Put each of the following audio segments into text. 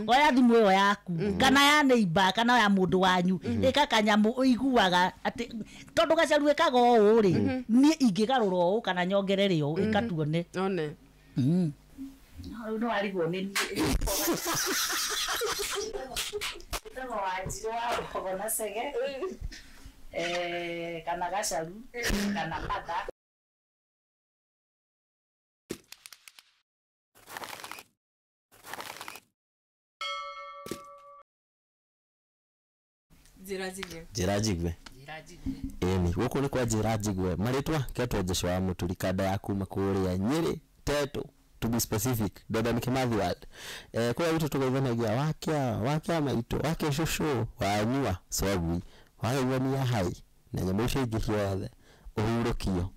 Oya thimũ ĩyo yaku kana ya neighbor kana ya mũndũ wanyu, ĩka kanyamũ ũiguaga atĩ tondũ Gacaru ĩkaga ũũ rĩ, niĩ ingĩgarũra ũũ kana nyongerere ũũ, ĩka tuone. One. Rĩu no arigwo nĩ niĩ. Ĩtagwo Wanjirũ wa Mbogo na Cege, kana Gacaru kana Matha. Njĩra njigue. Njĩra njigue. Njĩra njigue. Ĩni gũkũ nĩ kwa njĩra njigue. Marĩtwa ketwo Joshua wa Mũturi, kanda ya kuma kũrĩa Nyĩrĩ, Tetu to be specific, Dedan Kimathi ward. Kũrĩa gwitũ tũgeithanagia wakĩa, wakĩa maitũ, wakĩa cũcũ, wanyua cogui, wageithania hai na nyamũ icio ingĩ ciothe, ũhurũkio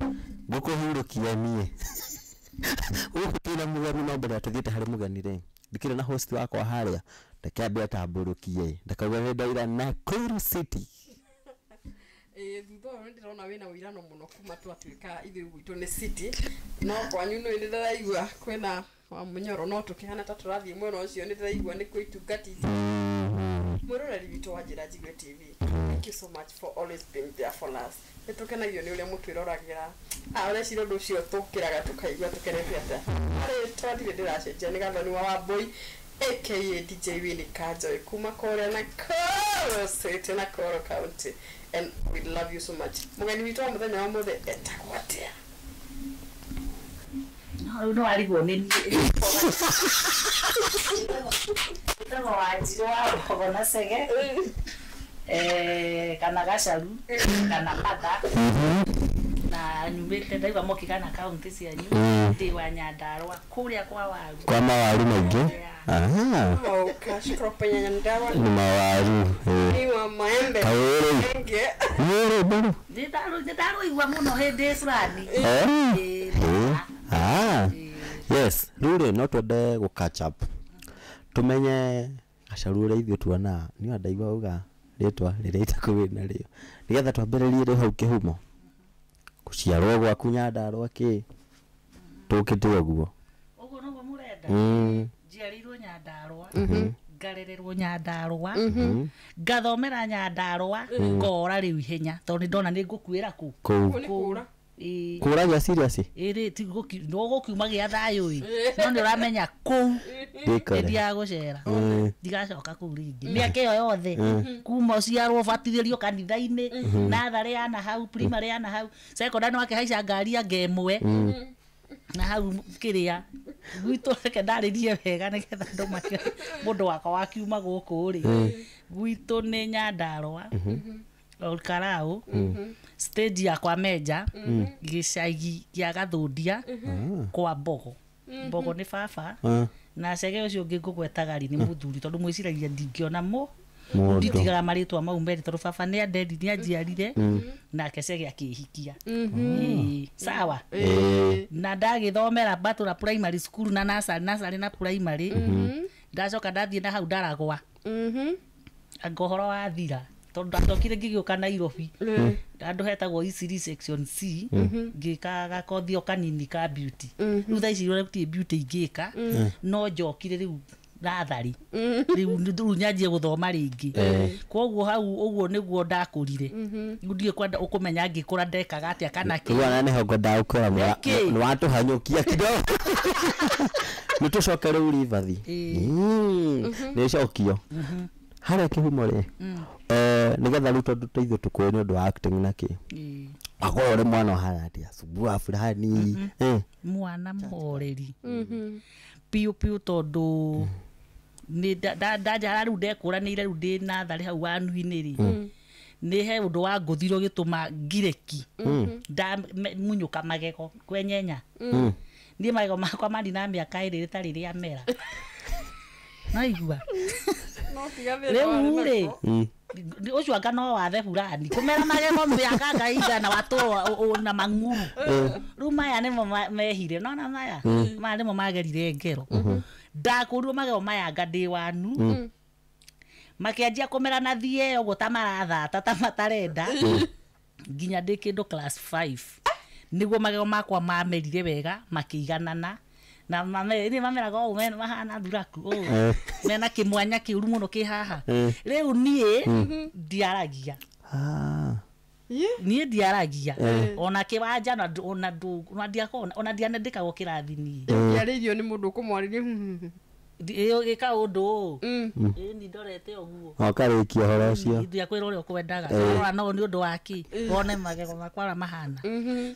ngũkũhurũkia niĩ. Gũkũ twĩna mũgeni, no mbere ya tũthiĩte harĩ mũgeni rĩ, ndikĩrĩ na host wakwa harĩa, reke ambe atambũrũkie ndakauga nĩ ndaira Nakuru City. Ĩĩ, thutha ũyũ nĩ ndĩrona wĩna ũirano mũno kuma twatuĩka ithuĩ gwitũ nĩ city, no kwanyu nĩ ndĩraigua kwĩna wa mũnyoro, no tũkĩhana ta tũrathiĩ mwena ũcio, nĩ ndĩraigua nĩ kwĩ itungati. Mwĩroreri witũ wa Njĩra Njigue TV, thank you so much for always being there for us. Nĩ tũkenagio nĩ ũrĩa mũtwĩroragĩra. Ũreciria ũndũ ũcio tũkĩraga tũkaigua tũkenete atĩa? Rĩtwa ndirĩ ndĩracenjia, nĩ Gathoni wa Wambũi aka DJ Winnie Kanjoy kuma kũrĩa Nakuru City, Nakuru County, and we love you so much. Mũgeni witũ wa mũthenya wa mũthĩ etagwo atĩa? Rĩu no arigwo nĩ niĩ. Ĩtagwo Wanjirũ wa Mbogo na Cege, kana Gacaru kana Matha, na nyumĩte ndaigua mũkĩgana kaunti cianyu, ndĩ wa Nyandarũa kũrĩa kwa waru. Kwa mawaru maingĩ. Aha. Oh, cash crop ya Nyandarua. Nĩ mawaru. Ni wa maembe. Kawĩrĩ. Enge. Nĩ mbaru. Nĩ ndarũigua mũno hĩndĩ fulani. Yes, rĩu rĩ no twende gũ catch up, tũmenye Gacaru ũrĩa ithuĩ tuonaga. Niĩ ndaigua uga rĩtwa rĩrĩa itakũĩ narĩo, nĩgetha twambĩrĩrie rĩu hau kĩhumo, gũciarwo gwaku Nyandarũa, kĩ tũkĩte ũguo. Ũguo noguo mũrenda. Njiarĩirwo Nyandarũa, ngarererwo Nyandarũa, ngathomera Nyandarũa, ngora rĩu ihenya tondũ nĩ ndona nĩ ngũkuĩra kũu. Kũu. Kũu nĩ kũra. Ĩĩ. Kũra gĩa serious. Ĩrĩ ti no gũkiuma gĩa thayũ ĩ, no nĩ ũramenya kũu Ndĩkore. nĩndiaga gũcera, ndigacoka kũu rĩngĩ mĩaka ĩyo yothe kuma ũciarwo, ũbatithĩrio kanitha-inĩ, natharĩ ya na hau, primary ya na hau, secondary wakĩhaica ngari anga ĩmwe na hau kĩrĩa gwitũ. Reke ndarĩrie wega nĩgetha andũ makĩ mũndũ wakwa wakiuma gũkũ rĩ, gwitũ nĩ Nyandarũa, Olkarau, stage ya kwa Menja, gĩcagi gĩa Gathũndia, kwa Mbogo. Mbogo nĩ baba na Cege ũcio ũngĩ ngũgwetaga rĩ nĩ mũthuri, tondũ mwĩciragia ndingĩona mũ Mũndũ. Nditigaga marĩtwa mau merĩ tondũ baba nĩ andendi, nĩ anjiarire nake Cege akĩhikia. Ĩĩ, sawa. Na ndagĩthomera Batũra Primary School na nursery, nursery na primary. Ndacoka ndathiĩ na hau ndaragwa anga ũhoro wathira, tondũ ndacokire ngĩgĩũka Nairobi handũ hetagwo Eastleigh section C, ngĩka gakothi o kanini ka beauty. Rĩu thaa ici ũrĩa gũtirĩ beauty ingĩka, no njokire rĩu natharĩ, rĩu nyanjie gũthoma rĩngĩ. Koguo hau ũguo nĩguo ndakũrire. Rĩu ndiĩ kwenda ũkũmenya ngĩkũra ndekaga atĩa kana kĩ. Rĩu ona nĩho ngwendaga gũkwĩra. Nĩkĩ? Nĩ watũhanyũkia kidogo, nĩ tũcoke rĩu ribathi. Nĩ cokio harĩa kĩhumo rĩ, nĩgetha rĩu tondũ ithuĩ tũkũĩ nĩ ũndũ wa acting na kĩ, wakorwo ũrĩ mwana ũhana atĩa, sumbua fulani? Mwana mũhoreri piũ piũ, tondũ nĩ ndanjara rĩu ndekũranĩire rĩu ndĩ natharĩ hau wanu-inĩ rĩ, nĩ he ũndũ wa ngũthiro gĩtũma ngireki ndamunyũka magego kwenyenya. Niĩ magego makwa mari na mĩaka 2 rĩtarĩ rĩa mera, naigua. No tiga thĩna Rĩu warĩ rĩ naguo. Ũcio anga no wathe fulani kũmera magego mĩaka anga igana watũrwo na mang'uru. Rĩu maya nĩmo mehire nona maya, maya nĩmo magerire ngero. Ndakũrirwo magego maya anga ndĩ wanu, makĩanjia kũmera na thie ũguo ta marathata ta matarenda, nginya ndĩ kĩndũ class 5 nĩguo magego makwa mamerire wega makĩiganana. Na mame nĩ mameraga ũũ mena mahana thuraku ũũ. Mena kĩmwanya kĩũru mũno kĩ haha. Rĩu niĩ ndiaragia. Niĩ ndiaragia. Ona kĩwanja na ona ona ndiakona ona ndianandĩkagwo kĩrathi niĩ. Ndiarĩirio nĩ mũndũ ũkũmwarĩria. Ĩka ũndũ ũũ. Ĩni ndorete ũguo. Ũkarĩkia ũhoro ũcio. Ndiakwĩra ũrĩa ũkwendaga. Rora no nĩ ũndũ wa kĩ. Wone magego makwa ũrĩa mahana.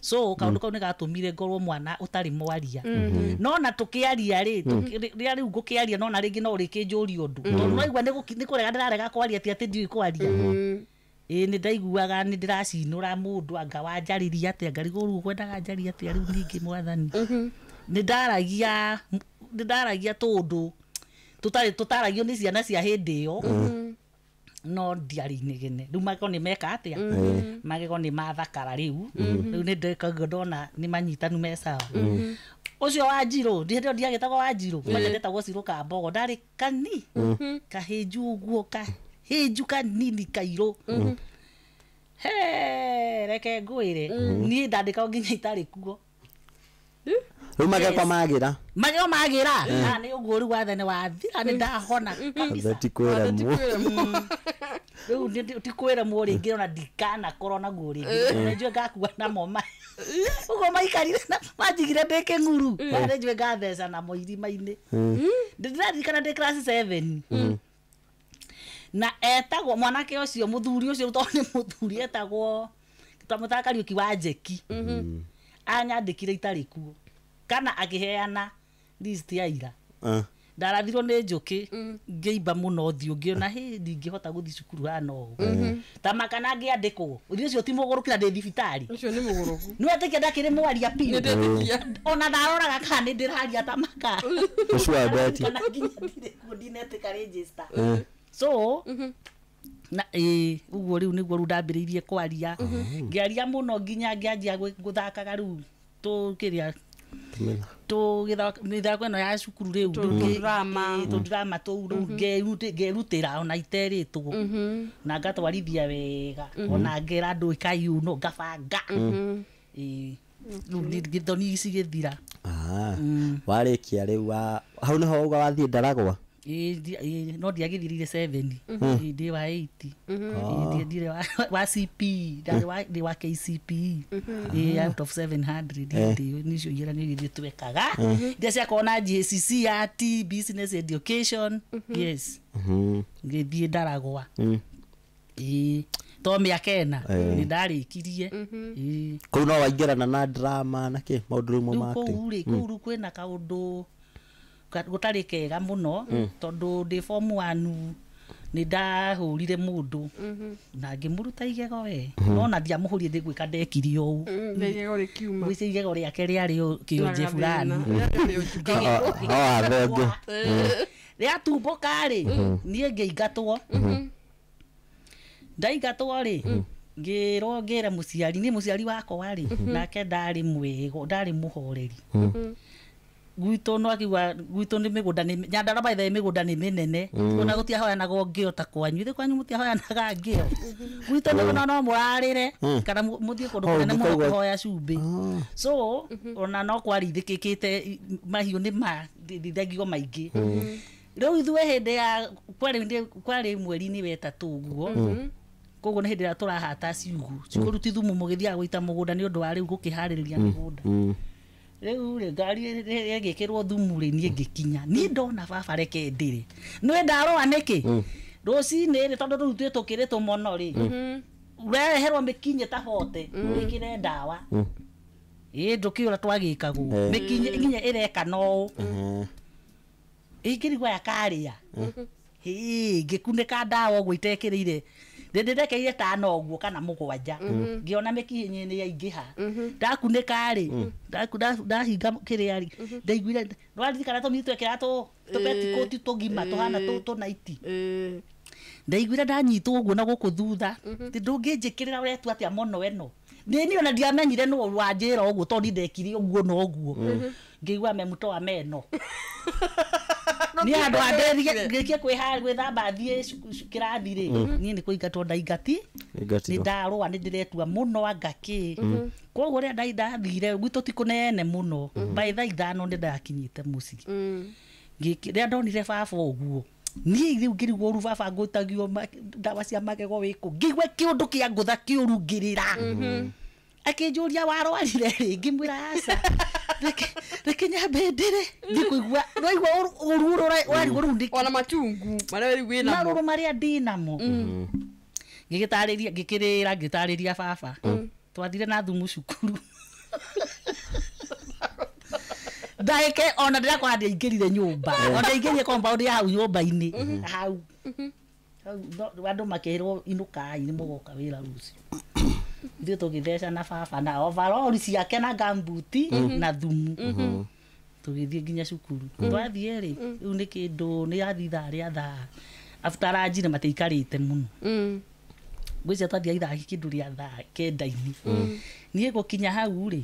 So kaũndũ kau nĩ gatũmire ngorwo mwana ũtarĩ mwaria. No na tũkĩaria rĩ, rĩrĩa rĩu ngũkĩaria no na rĩngĩ no ũrĩkĩnjũria ũndũ. Tondũ no igua nĩ kũrega ndĩrarega kwaria ti atĩ ndiũĩ kwaria. Ĩĩ nĩ ndaiguaga nĩ ndĩracinũra mũndũ anga wanjarĩria atĩa ngarigwo rĩu ũkwendaga njarie atĩa rĩu ningĩ mwathani. Nĩ ndaragia tũndũ tũtaragio nĩ ciana cia hĩndĩ ĩyo. No ndiarĩ inegene. Rĩu magego nĩ meka atĩa? Magego nĩ mathakara rĩu. Rĩu nĩ ndekaga ndona nĩ manyitanu me sawa. Ũcio wa Njirũ, hĩndĩ ĩyo ndiagĩtagwo wa Njirũ, kwanja ndetagwo Cirũ ka Mbogo. Ndarĩ kani kahĩnju ũguo kahĩnju kanini kairũ. He, reke ngwĩre niĩ ndandĩkagwo nginya itarĩ kuo. Rĩu magego magĩra. Magego magĩra. Ah nĩ ũguo rĩu wathane wathira nĩ ndahona kabisa. Ti kwĩra mu. Rĩu ti kwĩra mu rĩngĩ ona ndikanakorwo naguo rĩngĩ. Nĩ njũĩ ngakua namo ma. Ũguo maikarire na manjigire ndĩ kĩng'uru. Nĩ njũĩ ngatheca namo irima-inĩ. Ndĩraririkana ndĩ class 7. Na etagwo mwanake ũcio mũthuri ũcio tondũ nĩ mũthuri etagwo twamũtaga Kariũki wa Njeki. Anyandĩkire itarĩ kuo. Kana akĩheana list ya ira. Ndarathirwo nĩ njũkĩ ngĩimba mũno ũthiũ ngĩona hĩ ndingĩhota gũthiĩ cukuru hana ũũ. Ta makana ngĩandĩkwo ũthiũ ũcio ti mũgũrũki na ndĩ thibitarĩ. Ũcio nĩ mũgũrũku. Nĩ wetĩkia ndakĩrĩ mwaria biũ. Nĩ Ona ndaroraga kana nĩ ndĩraria ta maka. Ũcio wa beti. Kana nginya ndirĩ kuo ndinetĩka register. So na ũguo rĩu nĩguo rĩu ndambĩrĩirie kwaria. Ngĩaria mũno nginya ngĩanjia gũthakaga rĩu tũkĩrĩa mĩthako ĩno ya cukuru rĩu tũndirama tũu rĩu ngerutĩra ona iterĩtwo na ngatwarithia wega ona ngera andũ ĩkai ũno ngabanga. Rĩu gĩthoni ici gĩthira. Warĩkia rĩu hau nĩho wauga wathiĩ Ndaragwa? No ndiagĩthirire 7. Ndĩ wa 8. Ndirĩ wa CP, ndarĩ wa KCPE. Out of 700 hĩndĩ ĩyo nĩcio igeranio iria twekaga. Iria ciakorwo na GCC ya T business education. Yes. Ngĩthiĩ Ndaragwa. To mĩaka ĩna nĩ ndarĩkirie. Kũu no waingĩrana na drama na kĩ maũndũ rĩu ma acting? Kũu rĩ, kũu rĩu kwĩna kaũndũ gũtarĩ kega mũno tondũ ndĩ form 1 nĩ ndahũrire mũndũ na ngĩmũruta igego we. No na ndiamũhũrire ndĩ gwĩka ndekire ũũ. Igego rĩkiuma. Gwĩciria igego rĩake rĩarĩ kĩonje fulani. Rĩatumbũka rĩ, niĩ ngĩingatwo. Ndaingatwo rĩ, ngĩrwo ngĩre mũciari, niĩ mũciari wakwa rĩ, nake ndarĩ mwĩgo, ndarĩ mũhoreri. Gwitũ no akiuga gwitũ nĩ mĩgũnda nĩ Nyandarua by the way mĩgũnda nĩ mĩnene. Ona gũtiahoyanagwo ngĩo ta kwanyu. Ithe kwanyu mũtiahoyanaga ngĩo. Gwitũ nĩ no mũrarĩre kana mũthiĩ kũndũ kũnene mũno kũhoya cumbĩ. So ona no kwarithĩkĩkĩte mahiũ nĩ marithagio maingĩ. Rĩu ithuĩ hĩndĩ ya kwarĩ mweri-inĩ wetatũ ũguo. Koguo nĩ hĩndĩ ĩrĩa tũrahata ciugũ. Ciugũ rĩu ti thumu mũgĩthiaga gũita mũgũnda nĩ ũndũ wa rĩu gũkĩharĩrĩria mĩgũnda. Rĩu rĩ ngari ĩgĩkĩrwo thumu rĩ niĩ ngĩkinya. Niĩ ndona baba reke ndĩre. Nĩwe ndarũa nĩkĩ? Rũcinĩ rĩ tondũ rĩu ithuĩ tũkĩrĩtwo mũno rĩ. Ũreherwo mĩkinye ta bote wĩkĩre ndawa. Ĩ ndũkĩũra twagĩkagwo. Mĩkinye nginya ĩreka no ũũ. Ĩngĩrigwo ya karĩa. Hĩ ngĩkunĩka ndawa ũguo itekĩrĩire. Ndĩndekeire tano ũguo kana mũgwanja. Ngĩona mĩkinyĩ nĩ yaingĩha. Ndakunĩka rĩ, ndahinga kĩrĩa rĩ, ndaiguire nĩwaririkana tũmiri twekĩraga tũpetikoti tũgima tũhana tũnaiti. Ndaiguire ndanyitwo ũguo na gũkũ thutha. Ndũngĩnjĩkĩrĩra ũretua atĩa mũno ĩno. Niĩ ona ndiamenyire nũ wanjĩra ũguo tondũ ndekire ũguo na ũguo. Ngĩigua memutoa meno. Nĩ andũ anderie kwĩthamba thiĩ kĩrathi rĩ niĩ nĩ kũingatwo ndaingati nĩ ndarũa nĩ ndĩretua mũno anga kĩ koguo rĩrĩa ndathire gwitũ ti kũnene mũno by thaa 5 nĩ ndakinyĩte mũciĩ. Rĩrĩa ndonire baba ũguo niĩ rĩu ngĩrigwo ũru baba ngũtagio ndawa cia magego wĩkũ ngĩigua kĩũndũ kĩa ngũtha kĩũru ngĩrĩra. Akĩnjũria warwarire rĩ ngĩmwĩra aca reke nyambe ndĩre ndikũigua ndwaigua ũru warigwo rĩu ndĩ ona machungu marĩa rĩu wĩnamo marũrũ marĩa ndĩnamo. Ngĩgĩtarĩria ngĩkĩrĩra ngĩtarĩria baba twathire na thumu cukuru ndaike ona ndĩrakora ndiaingĩrire nyũmba ona ndaingĩrire compound ya hau nyũmba-inĩ hau andũ makĩrwo inũkai nĩ mũgoka wĩra rũciũ. Ithuĩ tũgĩtheca na baba na overall ciake na gambuti na thumu tũgĩthiĩ nginya cukuru. Twathiĩ rĩ rĩu nĩ kĩndũ nĩ yathi ithaa rĩa thaa after lunch nĩ matiaikarĩte mũno. Ngwĩciria twathiĩ ithaa kĩndũ rĩa thaa 9-inĩ. Niĩ gũkinya hau rĩ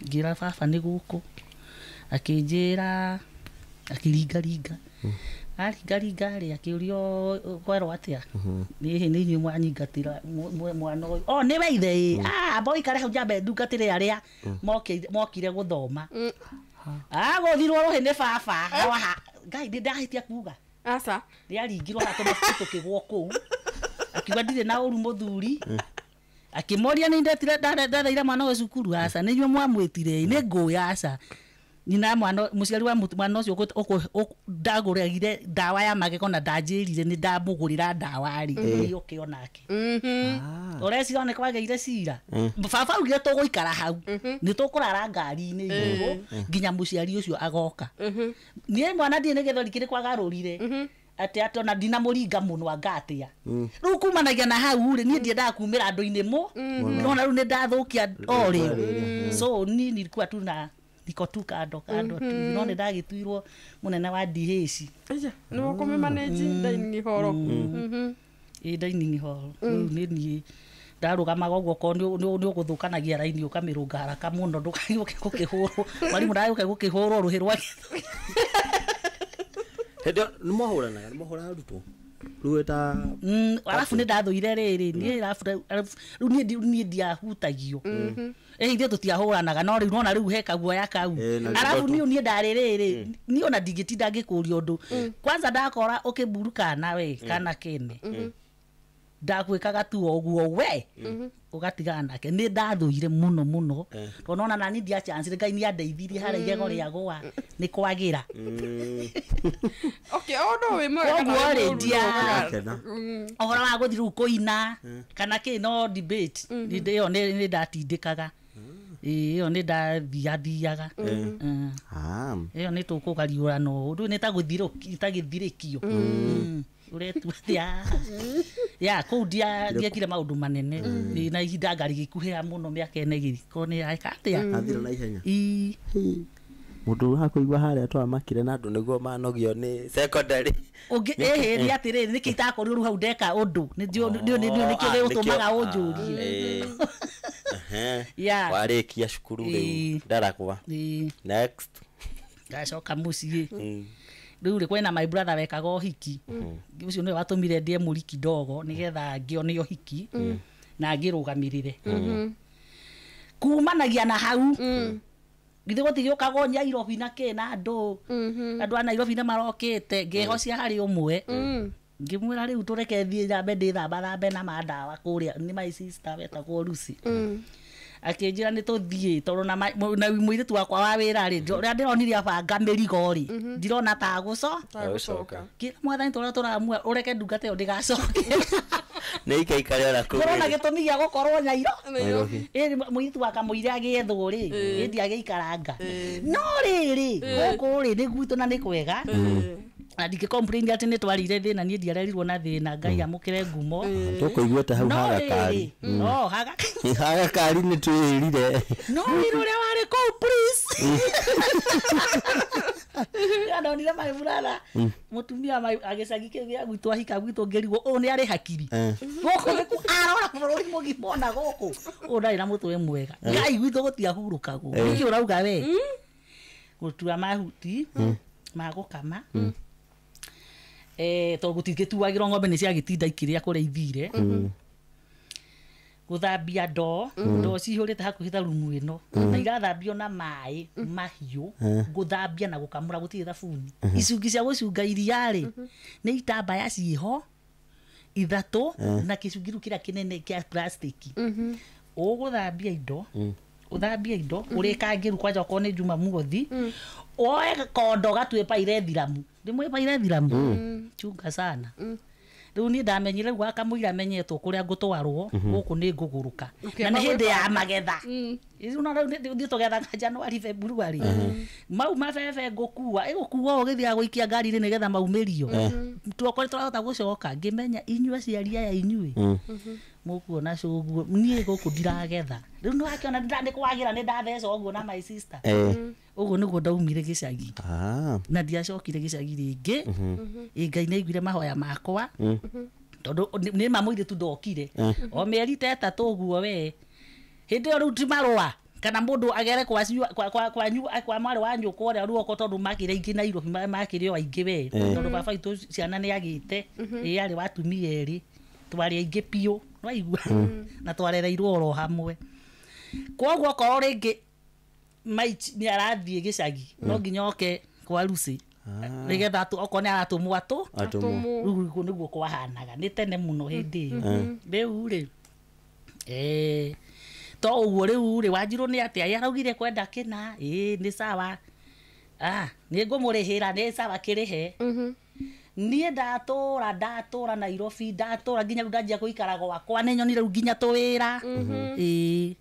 ngĩra baba nĩ gũkũ akĩnjĩra akĩringaringa aringaringa rĩ akĩũrio kwerwo atĩa nĩ inyuĩ mwanyingatĩra mwana ũyũ o nĩwe ithe ĩ amba ũikare hau njambe ndungatĩre arĩa mokire gũthoma. Agũthirwo rũhĩ nĩ baba Ngai nĩ ndahĩtia kuga aca rĩaringirwo haha tũkĩgwo kũu akiuga ndirĩ na ũru mũthuri akĩmoria nĩ ndetheire mwana ũyũ cukuru aca nĩ inyuĩ mwamwĩtire nĩ ngũya aca nyina mwana mũciari wa mwana ũcio ndagũragire ndawa ya magego na ndanjĩrire nĩ ndamũgũrĩra ndawa rĩ nĩoke onake. Ũreciria nĩ kwagĩire cira baba augire tũgũikara hau nĩ tũkũrara ngari-inĩ igũrũ nginya mũciari ũcio agoka. Niĩ mwana ndirĩ nĩ gĩthweri kĩrĩkũ agarũrire atĩ atĩ ona ndinamũringa mũno anga atĩa rĩu kumanagia na hau rĩ niĩ ndiendaga kumĩra andũ-inĩ mũ nona rĩu nĩ ndathũkia o rĩo so niĩ nilikuwa tu na niko tu kando kando tu no nĩ ndagĩtuirwo mũnene wa DH. Nĩ ũkũmĩmanage dining hall. Ĩ dining hall rĩu nĩ niĩ ndarũgamaga ũguo okorwo nĩ ũgũthũkanagia raini ũkamĩrũnga haraka mũno ndũgagĩũke gũkĩhũrwo mwarimũ ndagĩũke gũkĩhũrwo rũhĩ rwa hĩndĩ nĩ mwahũranaga nĩ mwahũraga arutwo rĩu ta arabu nĩ ndathũire rĩrĩ niĩ rĩu niĩ ndiahutagio ithuĩ tũtiahũranaga no rĩu nona rĩu he kaguoya kau arabu niĩ niĩ ndarĩ rĩrĩ niĩ ona ndingĩtinda ngĩkũria ũndũ kwanza ndakora ũkĩmburu kana we kana kene ndakwĩkaga tu o ũguo we ũgatigana nake nĩ ndathũire mũno mũno tondũ nona nani ndiachancire Ngai nĩ andeithirie harĩa igego rĩagũa nĩ kwagĩra. Okay ũndũ wĩ mwega kana Koguo rĩ wĩ mũũru ndia ũhoro wa gũthiĩ rĩu kũina kana kĩ no debate ĩyo nĩ ndatindĩkaga ĩyo nĩ ndathiathiaga ĩyo nĩ tũkũgariũrana ũũ nĩ ta gĩthirĩkio ũretua atĩa ya kũu ndiekire maũndũ manene na ihinda ngari gĩkuhĩha mũno mĩaka ĩna ĩgĩkorwo nĩ yeka atĩa athira na ihenya. Mũndũ ũrakũigua harĩa twamakire na andũ nĩguo manogio nĩ secondary ũngĩ ĩhĩ nĩ atĩrĩrĩ nĩkĩ itakorirwo rĩu hau ndeka ũndũ nĩkĩo gĩgũtũmaga ũnjũrie. Warĩkia cukuru rĩu ndarakwa next ngacoka mũciĩ rĩu rĩ kwĩna my brother wekaga ũhiki ũcio nĩwe watũmire ndĩe mũri kidogo nĩgetha ngĩone ũhiki na ngĩrũgamĩrĩre kumanagia na hau githĩ gũtigĩũkagwo Nairobi na kĩ na andũ andũ a Nairobi nĩ marokĩte ngĩhocia harĩ ũmwe ngĩmwĩra rĩu tũreke thiĩ nyambe ndĩthambathambe na mandawa kũrĩa nĩ my sister wetagwo Lucy akĩnjĩra nĩ tũthiĩ tondũ na mũirĩtu wakwa wa wĩra rĩ ũrĩa ndĩronire abanga mĩrigo rĩ ndirona ta gũcoka kĩra mwathani tũrĩa tũramua ũreke ndungata ĩyo ndĩgacoke nĩ ikaikare ona kũu kũrona gĩtũmi gĩa gũkorwo Nairobi ĩ mũirĩtu wa kamũira agĩethwo rĩ ĩndi agĩikaranga no rĩrĩ gũkũ rĩ nĩ gwitũ na nĩ kwega na ndingĩ complain atĩ nĩ twarire thĩna niĩ ndiarerirwo na thĩna Ngai amũkĩre ngumo tũkũiguĩte hau hagakari no hagakari nĩ twĩrire no wĩra ũrĩa warĩ kũu please ndonire my brother mũtumia agĩcagi kĩu gĩa gwitũ ahika gwitũ ngĩrigwo ũũ nĩ arĩ hakiri gũkũ nĩkuo arora bũrũri mũgima ona gũkũ ũũ ndarĩ na mũtwe mwega Ngai gwitũ gũtiahurũkagwo nĩkĩ ũrauga we gũtua mahuti Ma gũkama tondũ gũtingĩtuagĩrwo ng'ombe nĩ ciagĩtinda ikĩrĩa kũrĩa ithire. Gũthambia ndoo, ndoo cihũrĩte hakuhĩ ta rumu ĩno, na irathambio na maĩ mahiũ. Gũthambia na gũkamũra gũtirĩ thabuni. Icungi cia gũcunga iria rĩ, nĩ itambaya ciĩho ithatũ na gĩcungi rĩu kĩrĩa kĩnene kĩa plastiki. Ũgũthambia indo, ũthambie indo ũrĩkangĩru kwanja okorwo nĩ Jumamothi, woe kondo gatue pairethiramu, ndĩmũĩ pairethiramu chunga sana. Rĩu niĩ ndamenyire rĩu wakamũira menyetwo kũrĩa ngũtwarwo gũkũ nĩ ngũgũrũka, na nĩ hĩndĩ ya magetha. Rĩu no rĩu nĩ tũgethaga January, February, mau mabebe ngũkua ĩgũkua ũgĩthiaga gũikia ngari-inĩ nĩgetha maumĩrio, tuokorwo tũrahota gũcoka. Ngĩmenya inyuĩ aciari aya inyuĩ mũkuona cũguo, niĩ gũkũ ndiragetha. Rĩu nĩ wakĩona nĩ kwagĩra nĩ ndatheca ũguo na my sister. Ũguo nĩguo ndaumire gĩcagi na ndiacokire gĩcagi rĩngĩ. Ĩ Ngai nĩaiguire mahoya makwa, tondũ nĩ ma mũirĩtu ndokire o mĩeri ta ĩtatũ ũguo we. Hĩndĩ ĩyo rĩu ti marũa kana mũndũ agere kwa kwanyu kwa mwarĩ wa nyũkwa ũrĩa ruoko, tondũ makĩrĩ aingĩ Nairobi, makĩrĩ o aingĩ we, tondũ baba witũ ciana nĩ agĩte, ĩ arĩ wa atumia erĩ, twarĩ aingĩ biũ nĩwaigua, na twarereirwo oro hamwe. Koguo okorwo rĩngĩ Mike nĩ arathiĩ gĩcagi, no nginya oke kwa Lucy nĩgetha okorwo nĩ aratũmwo atũ Atũmwo. Rĩu nĩguo kwahanaga nĩ tene mũno hĩndĩ ĩyo. Rĩu rĩ to ũguo rĩu rĩ Wanjirũ nĩ atĩa, ĩ araugire kwenda kĩna, ĩ nĩ sawa, nĩ ngũmũrĩhĩra, nĩ sawa kĩrĩhe. Niĩ ndatũra Nairobi, ndatũra nginya rĩu ndanjia gũikara gwakwa, nĩ nyonire rĩu nginya tũwĩra. Ĩĩ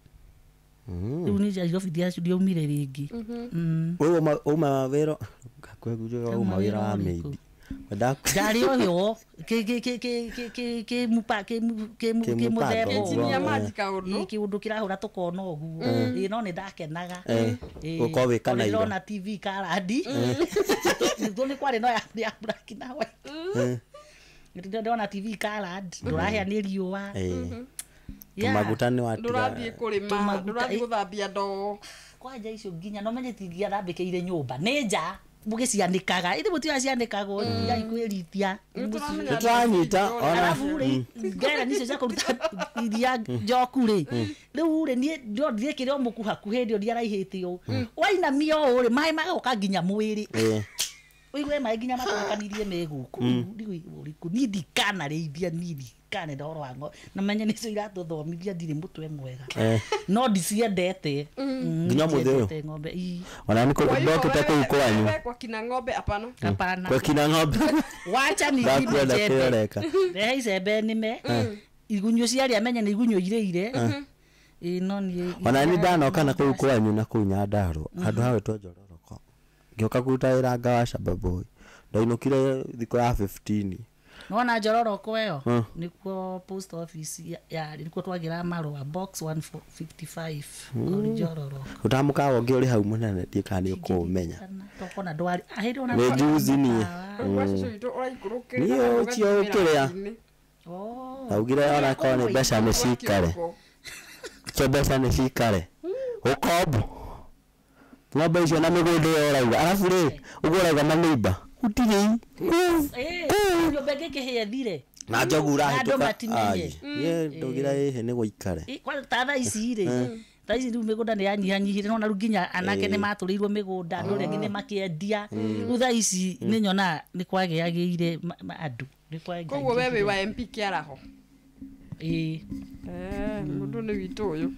rĩu niĩ Nairobi ndiaumire rĩngĩ. Ũyũ uma wĩra uma wĩra wa maid. Ndarĩ ũyũ kĩmũthemba Engineer maji kaũndũ. Kĩũndũ kĩrahũra tũkona ũguo. Ĩĩ no nĩ ndakenaga. Gũkorwo wĩ Kanairo. Ndĩrona TV karandi. Nĩguo nĩ kwarĩ no ya black na white. Ndĩrona TV karandi, ndũrahĩa nĩ riũa. Tũmaguta nĩ watiga. Ndũrathiĩ kũrĩma, ndũrathiĩ gũthambia ndoo. Kwanja icio nginya no menye tingiathambĩkĩire nyũmba. Nĩ nja mũgĩcianĩkaga, ĩndĩ mũtiũĩ cianĩkagwo, tigai kwĩritia. Nĩtũranyita ona Arabu rĩ ngera icio cia kũruta iria njoku rĩ, rĩu rĩ niĩ ndĩkĩrĩ o mũku hakuhĩ, hĩndĩ ĩyo ndiaraihĩte ũũ, wainamia ũũ rĩ maĩ magoka nginya mwĩrĩ, ũigue maĩ nginya matũrũkanirie me gũkũ ũrĩkũ. Niĩ ndikanarĩithia, niĩ ndikanenda ũhoro wa ng'ombe, na menye nĩcio iratũthomithia, ndirĩ mũtwe mwega, no ndiciendete nginya mũthĩ ũyũ ng'ombe. Ii ona nĩ ndokĩte kũu kwanyu kwa kina ng'ombe hapana, hapana kwa kina ng'ombe wacha ni icembe, rehe icembe nĩme igunyũ ciarĩa, menye nĩ igunyũ irĩire. Ĩĩ no niĩ ona nĩ ndanoka na kũu kwanyu na kũu Nyandarua handũ hawetwo Njororoko, ngĩũka kũruta wĩra nga wa Shamba Boy, ndainũkire thikũ ya 15. Nona Njororoko ĩyo nĩkuo post office yarĩ, nĩkuo twagĩraga marũa, box 155 kũrĩ Njororoko. Ũtamũkawa ũngĩ ũrĩ hau mũnene ndiĩ kana nĩ ũkũũmenya. Tokona ndwarĩ hĩndĩ ona nĩ juzi niĩ niĩ ũcio ũkĩrĩa ndaugire ona korwo nĩ mbeca nĩ cikare, cio mbeca nĩ cikare ũkombo ng'ombe icio na mĩgũnda ĩyo ũrauga. Arabu rĩ ũguo ũrauga maneiba gũtirĩ nyũmba ĩngĩ ĩkĩhĩa ĩthire na njogu ũrahĩtũka. Niĩ ndaugire ĩhĩ nĩ gũikare ta thaa ici rĩ, thaa ici rĩu mĩgũnda nĩ yanyihanyihire, nona rĩu nginya anake nĩ matũrĩirwo mĩgũnda, andũ arĩa angĩ nĩ makĩendia. Rĩu thaa ici nĩ nyonaga nĩ kwagĩagĩire andũ. Koguo we wĩ wa MP Kĩaraho? Ĩĩ. Mũndũ nĩ witũ ũyũ.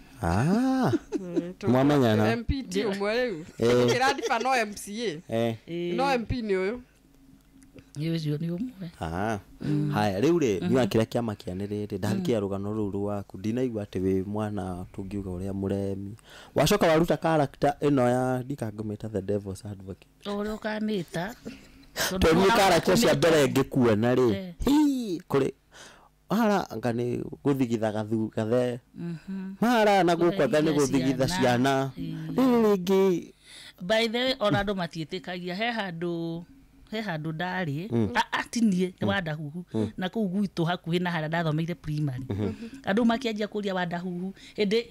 Mwamenyana. MP ti ũmwe rĩu. Kĩrandiba no MCA. No MP nĩ ũyũ. Nĩ ũcio nĩ ũmwe. Haya rĩu rĩ niĩ kĩrĩa kĩamakia nĩ rĩrĩ, ndathikia rũgano rũu rwaku ndinaigua atĩ wĩ mwana tũngiuga ũrĩa mũremi, wacoka waruta character ĩno ya ndikangũmĩta the devil's advocate. Ũrĩa ũkamĩta tondũ niĩ character cia mbere ngĩkuona rĩ kũrĩ mara anga nĩ gũthigitha gathe mara na gũkũ anga nĩ gũthigitha ciana rĩu rĩngĩ. By the way ona andũ matiĩtĩkagia, he handũ He handũ ndarĩ ti niĩ nĩ Wandahuhu na kũu gwitũ hakuhĩ na harĩa ndathomeire primary. Andũ makĩanjia kũria Wandahuhu hĩndĩ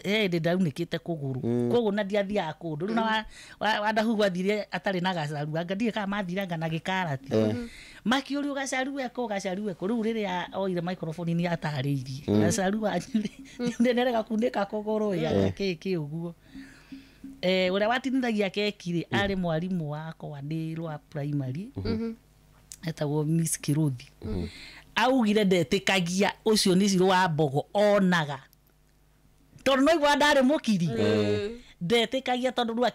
he hĩndĩ ndaunĩkĩte kũgũrũ koguo na ndiathiaga kũndũ rĩu na Wandahuhu athire atarĩ na gacaru anga ndiũĩ kana mathire anga na gĩkarati makĩũrio gacaru eko gacaru eko rĩu rĩrĩa oire microphone nĩ atarĩirie gacaru wanyu rĩ nĩarega kunĩka kũgũrũ ĩ kĩ kĩ ũguo. Ũrĩa watinithagia keki rĩ arĩ mwarimũ wakwa ndĩ rwa primary etagwo Miss Kiruthi. Augire ndetĩkagia ũcio nĩ Cirũ wa Mbogo onaga tondũ no igua ndarĩ mũkiri ndetĩkagia tondũ rĩu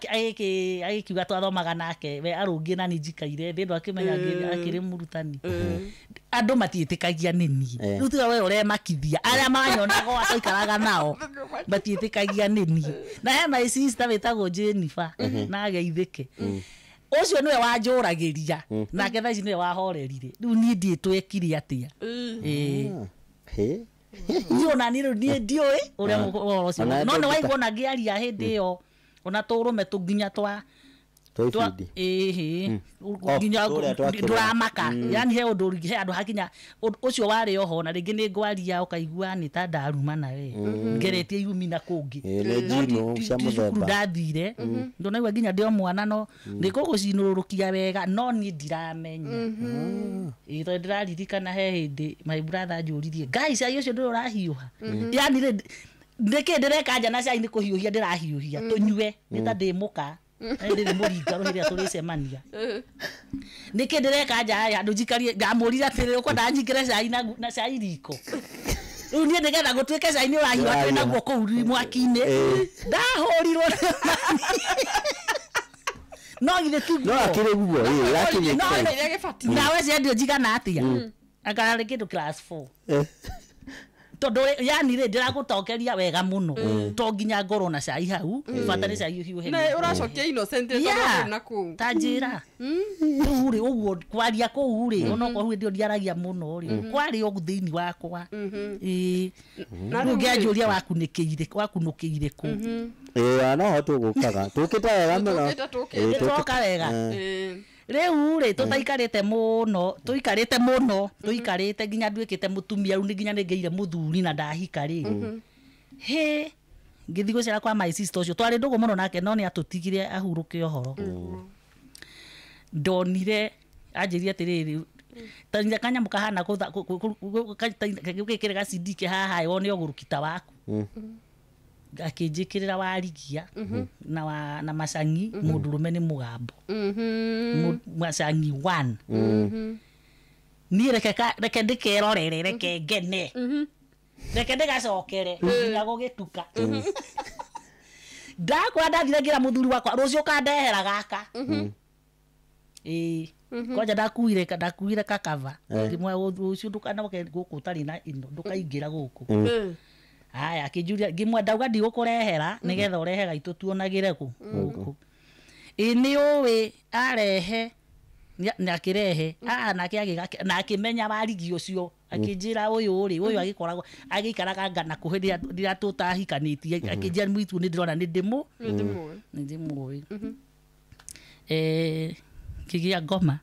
agĩkiuga twathomaga nake we arũngiĩ na niĩ njikaire thĩ ndwakĩmenya akĩrĩ mũrutani. Andũ matiĩtĩkagia nĩ niĩ rĩu tiga we ũremakithia arĩa manyonaga twaikaraga nao matiĩtĩkagia nĩ niĩ. Na he my sister wĩtagwo Jennifer na ageithĩke ũcio nĩwe wanjũragĩria nake thaa ici nĩwe wahorerire rĩu niĩ ndiĩ twekire atĩa. Niĩ ona niĩ rĩu niĩ ndiũĩ ũrĩa ũhoro ũcio no nĩ waigua ona ngĩaria hĩndĩ ĩyo ona tũrũme tũnginya twa nginya ndũramaka yani he ũndũ he andũ hakinya ũcio warĩ oho na rĩngĩ nĩ ngwaria ũkaigua nĩ ta ndarumana we ngeretie irumi na kũngĩ cukuru ndathire ndonaigua nginya ndĩ o mwana no nĩ ngũgũcinũrũrũkia wega no niĩ ndiramenya. Tondũ ndĩraririkana he hĩndĩ my brother anjũririe ngai cai ũcio ndũrĩ ũrahiũha yani rĩ nĩkĩ ndĩreka nja na cai nĩ kũhiũhia ndĩrahiũhia tũnyue nĩ ta ndĩ mũka ndĩrĩ mũringa rĩrĩa tũrĩcemania nĩkĩ ndĩreka nja handũ njikarie ngamũrire atĩrĩ ũkwenda nyingĩre cai na cai riko rĩu niĩ nĩgetha gũtuĩke cai nĩ ũrahiũha twĩ naguo kũu mwaki-inĩ ndahũrirwo no githĩ tiguo no akĩrĩ guo nawe ciendio njigana atĩa anga rĩ kĩndũ class 4 tondũ yani rĩ ndĩragũtongeria wega mũno to nginya ngorwo na cai hau bata nĩ cai ũhiũhe na ũracokia innocent tondũ na kũu ta njĩra rĩu rĩ ũguo kwaria kũu rĩ onokorwo hĩndĩ ĩyo ndiaragia mũno rĩ kwarĩ o thĩinĩ wakwa. Rĩu ngĩanjũria wakunũkĩire kũ no ho tũgũkaga tũkĩte wega mũno tũka wega rĩu rĩ tũtaikarĩte mũno tũikarĩte mũno tũikarĩte nginya nduĩkĩte mũtumia rĩu nginya nĩngĩire mũthuri na ndahika rĩ hĩ ngĩthiĩ gũcera kwa my sister ũcio twarĩ ndũgũ mũno nake no nĩ atũtigire ahurũke ũhoro. Ndonire anjĩrire atĩrĩrĩ ta kanyamũ kahana gũkĩkĩre gacidi ke haha wone ũgũrũki ta waku akĩnjĩkĩrĩra warigia na macangi mũndũrũme nĩ mũgambo macangi 1 niĩ reke ndĩkerorere reke ngene reke ndĩgacokere nginya gũgĩtuka ndakũra ndathire ngĩra mũthuri wakwa rũciũ ũkandehera gaka. Kwanja ndakuire kakava ngĩmwĩra rũciũ ndũkanoke gũkũ ũtarĩ na ĩno ndũkaingĩra gũkũ. Aya akĩnjũria ngĩmwenda ndauga ndigũkũrehera nĩgetha ũrehe gaitũ tuonagĩre kũ gũkũ. Ĩ nĩ ũĩ arehe na akĩrehe nake na akĩmenya warigi ũcio akĩnjĩra ũyũ rĩ ũyũ agĩkoragwo agĩikaraga ngana kũ hĩndĩ ĩrĩa tũtahikanĩtie akĩnjĩra mũitu nĩ ndĩrona nĩ ndĩmũĩ. Ngĩgĩa ngoma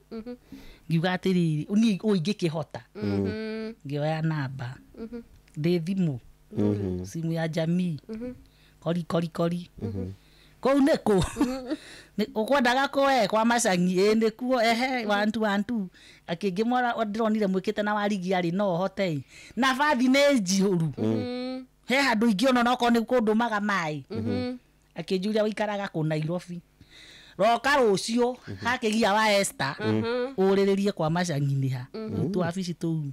ngiuga atĩrĩrĩ niĩ ũyũ ingĩkĩhota ngĩoya namba ndĩ thimũ simu ya jamii kori kori kori kũu nĩkũ ũkwendaga kũe kwa macangi ĩ nĩkuo ehe 1 2 1 2 akĩngĩmwara ndĩronire mwĩkĩte na warigia rĩ no hote na bathi nĩ njihũru he handũ ingĩona onokorwo nĩ kũndũmaga maĩ akĩnjũria ũikaraga kũ Nairobi roka rũciũ hakĩgia wa Esther ũrĩrĩrie kwa macangi nĩ ha twa wabici tũu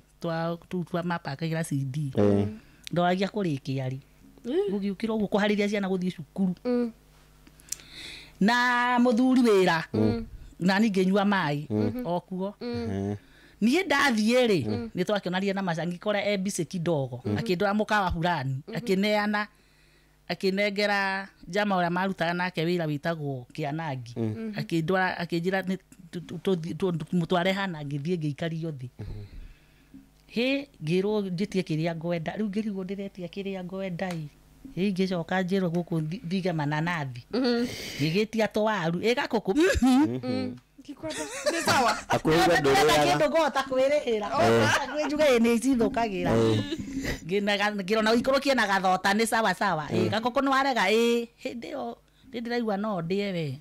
twa mapakagĩra CD ndoragia kũrĩkia rĩ gũgĩũkĩra ũguo kũharĩria ciana gũthiĩ cukuru na mũthuri wĩra na niĩ ngĩnyua maĩ o kuo niĩ ndathiĩ rĩ nĩ twakĩonanire na macangi kora e busy kidogo akĩndwara mũkawa fulani akĩneana akĩnengera jama ũrĩa marutaga nake wĩra wĩtagwo Kĩanangi akĩndwara akĩnjĩra mũtware hana ngĩthiĩ ngĩikario thĩ hĩ ngĩrwo njĩtie kĩrĩa ngwenda rĩu ngĩrigwo ndĩretia kĩrĩa ngwenda ĩ hĩ ngĩcoka njĩrwo gũkũ thige mananathi ngĩgĩtia tũwaru ĩ gakũkũ Ndikwenda. Nĩ sawa. Hakuhĩ uge Ndĩrenda ndũrĩaga. kĩndũ ngũhota kwĩrĩhĩra kwĩ njuge ĩ nĩ icithũkagĩra. Ngĩrona ũikũrũkie na gathota nĩ sawa sawa. Ĩ gakũkũ nĩ warega ĩ hĩndĩ ĩyo nĩ ndĩraigua no ndĩe we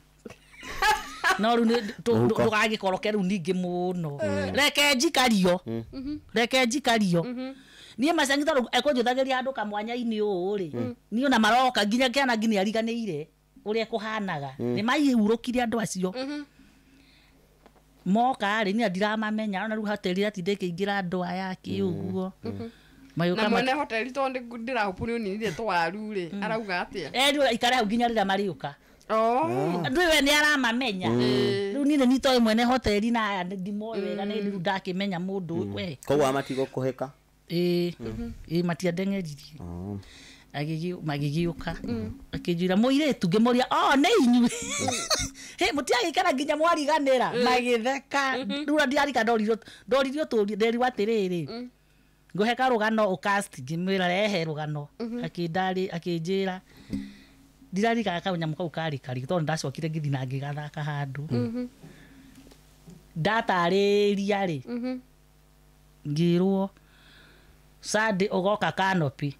no rĩu Mũhuko. ndũgagĩkoroke rĩu ningĩ mũno reke njikario reke njikario niĩ macangi tondũ ekũnjũthagĩria handũ kamwanya-inĩ ũũ rĩ niĩ ona maroka nginya kĩana nginya ariganĩire ũrĩa kũhanaga nĩ maihurũkire andũ acio moka rĩ niĩ ndiramamenya ona rĩu hoteli ĩratindĩ ĩkĩingĩra andũ aya kĩ ũguo magĩũka Na mwene hoteli tondũ ndĩrahũpu nĩ ũninire twaru rĩ arauga atĩa? Erirwo ikare hau nginya rĩrĩa marĩũka. Oh. Andũ we nĩ aramamenya rĩu niĩ nĩ nitoĩ mwene hoteli na aya ndimoĩ wega nĩ rĩu ndakĩmenya mũndũ we. Koguo amatigwo kũhĩka. Ĩĩ ĩĩ matiandeng'eririe. Magĩgĩũka akĩnjĩra mũirĩtu ngĩmũria o nĩ inyuĩ hĩ mũtiagĩikara nginya mwariganĩra magĩtheka rĩu ona ndiarika ndoririo tũrie nderirwo atĩrĩrĩ ngũhe karũgano ũcast ngĩmwĩra rehe rũgano akĩnjĩra ndirarikaga kanyamũ kau karĩ karĩ tondũ ndacokire ngĩthiĩ na ngĩgathaka handũ ndatarĩria rĩ ngĩrwo Sunday ũgoka canopy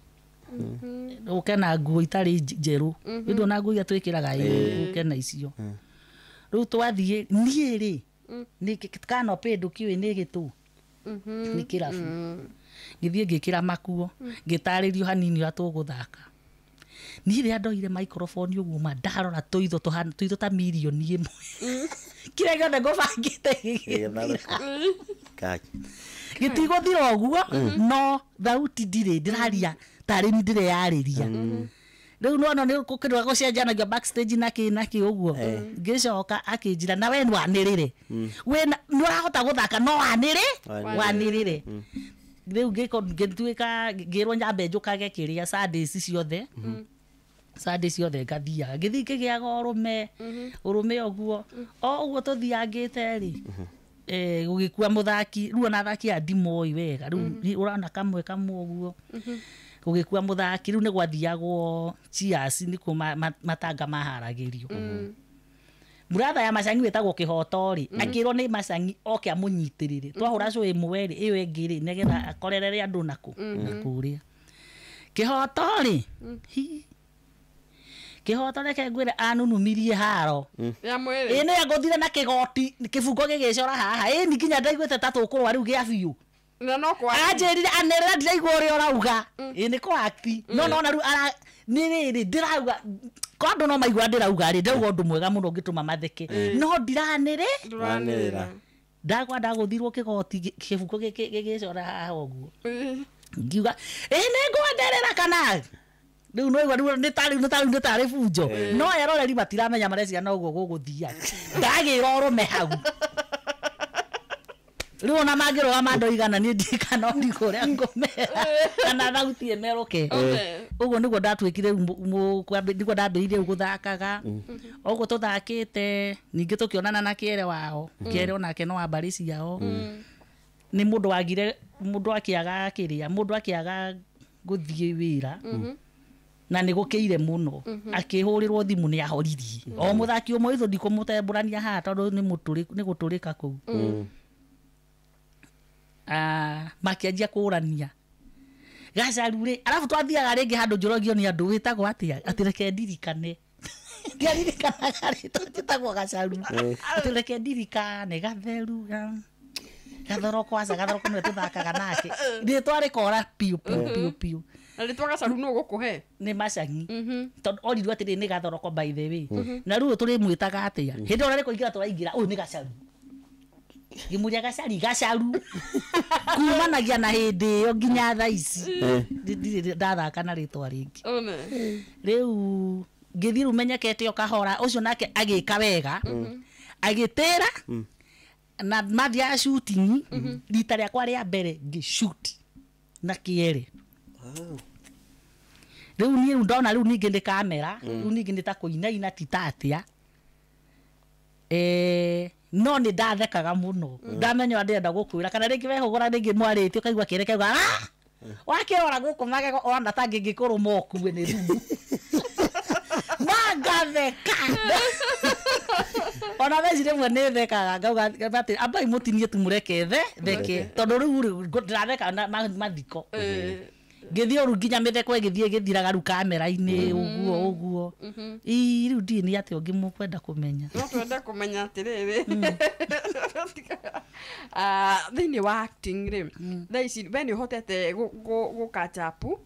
ũke na nguo itarĩ njerũ ĩndũ ona nguo iria twĩkĩraga ĩ ũke na icio rĩu twathiĩ niĩ rĩ nĩ canopy ndũkĩũĩ nĩ gĩtũ nĩ kĩrabu ngĩthiĩ ngĩkĩra makuo ngĩtarĩrio hanini ũrĩa tũgũthaka niĩ rĩrĩa ndoire microphone ũguo ma ndarora tũitho tũhana tũitho ta mirioni ĩmwe kĩrĩa gĩothe ngũbangĩte gĩgĩthira gĩtigũthira ũguo no thauti ndirĩ ndĩraria tarĩ ni ndĩreyarĩria rĩu nona nĩ kũkĩrũga gũcenjanagia backstage na kĩ na kĩ ũguo ngĩcoka akĩnjĩra na we nĩwanĩrĩre wĩna nĩ ũrahota gũthaka no wanĩrĩ wanĩrĩre rĩu ngĩtuĩka ngĩrwo nyambe njũkage kĩrĩa Sundays ciothe Sunday ciothe ngathiaga ngĩthiĩ ngĩgĩaga ũrũme ũrũme ũguo o ũguo tũthiangĩte rĩ gũgĩkua mũthaki rĩu ona athaki aya ndimoĩ wega rĩu ũrona kamwe kamwe ũguo gũgĩkua mũthaki rĩu nĩ gwathiagwo Cheers nĩkuo matanga maharagĩrio Mũratha ya Macangi wĩtagwo Kĩhoto rĩ akĩrwo nĩ Macangi oke amũnyitĩrĩre twahũra cũ ĩmwe rĩ ĩyo ĩngĩ rĩ nĩgetha akorerere andũ nakũ nakũrĩa Kĩhoto rĩ hi Kĩhoto reke ngwĩre anunumirie haro Ya mwĩrĩ. ĩ nĩ ngũthire na kĩgoti kĩbungo gĩgĩcora haha ĩ ni nginya ndaiguĩte ta tũkũrũa rĩu gĩa biũ Na no kwa. anjĩrire anĩrĩra ndiraigua ũrĩa ũrauga ĩ nĩ kũ act no nona rĩu ara nĩ rĩrĩ ndĩrauga kwa andũ no maigua ndĩrauga rĩ ndĩrauga ũndũ mwega mũno ũngĩtũma matheke no ndiranĩrĩ Ndũranĩrĩra. ndagwa ndagũthirwo kĩgoti kĩbungo gĩgĩcora haha ũguo ngiuga ĩ nĩ ngwenderera kana rĩu no igua rĩu nĩ tarĩ nĩ tarĩ nĩ tarĩ bunjo no eroreri matiramenya mareciria no ũguo gũgũthia ndagĩra ũrũme hau rĩu ona mangĩrũgama andũ igana niĩ ndirikana o ndikũrĩa ngũmera kana thauti ĩmerũke ũguo nĩguo ndatuĩkire nĩguo ndambĩrĩirie rĩu gũthakaga ũguo tũthakĩte ningĩ tũkĩonana na kĩere wao kĩere onake no wa mbarĩ ciao nĩ mũndũ wagire mũndũ akĩaga kĩrĩa mũndũ akĩaga gũthiĩ wĩra na nĩ gũkĩire mũno akĩhũrĩrwo thimũ nĩ ahoririe o mũthaki ũmwe ithu ndikũmũtembũrania haha tondũ nĩ gũtũrĩka kũu makĩanjia kũrania gacaru rĩ arabu twathiaga rĩngĩ handũ njũragio nĩ andũ wĩtagwo atĩa atĩ reke ndirikane ndiaririkanaga rĩtwa njĩtagwo gacaru atĩ reke ndirikane gatheru gathoroko aca gathoroko nĩwe tũthakaga nake rĩtwa rĩkora piũ piũ piũ piũ Na rĩtwa gacaru nũ ũgũkũhe? Nĩ Macangi tondũ orirwo atĩrĩ nĩ gathoroko by the way na rĩu tũrĩmwĩtaga atĩa hĩndĩ ĩyo rĩ kũingĩra tũraingĩra ũyũ nĩ gacaru ngĩmũria gacari gacaru kumanagia na hĩndĩ ĩyo nginya thaa ici ndirĩ ndathaka na rĩtwa rĩngĩ rĩu ngĩthiĩ rĩu menyekete o kahora ũcio nake agĩka wega agĩtĩra na mathiaga shooting rita rĩakwa rĩa mbere ngĩ-shoot na kĩere rĩu niĩ rĩu ndona rĩu ningĩ nĩ kamera rĩu ningĩ nĩ ta kũinaina ti ta atĩa no nĩ ndathekaga mũno ndamenya ũrĩa ndĩrenda gũkwĩra kana rĩngĩ wehũgũra rĩngĩ mwarĩtie ũkaigua kĩere kauga wakĩrora gũkũ magego ona ta ngĩngĩkũrũma ũkue nĩ thumu mangatheka Ona thaa ici rĩmwe nĩ thekaga ngauga atĩ ambai mũtinie tu mũreke theke tondũ rĩu rĩ ndĩratheka na mathiko. Ngĩthiĩ ũru nginya mĩtheko ĩgĩthiĩ ĩgĩthiraga rĩu kamera-inĩ ũguo ũguo. Ii rĩu ndiĩ nĩ atĩa ũngĩ mũkwenda kũmenya. No twende kũmenya atĩrĩrĩ, thĩinĩ wa acting rĩ, thaa ici we nĩ ũhotete gũkachapu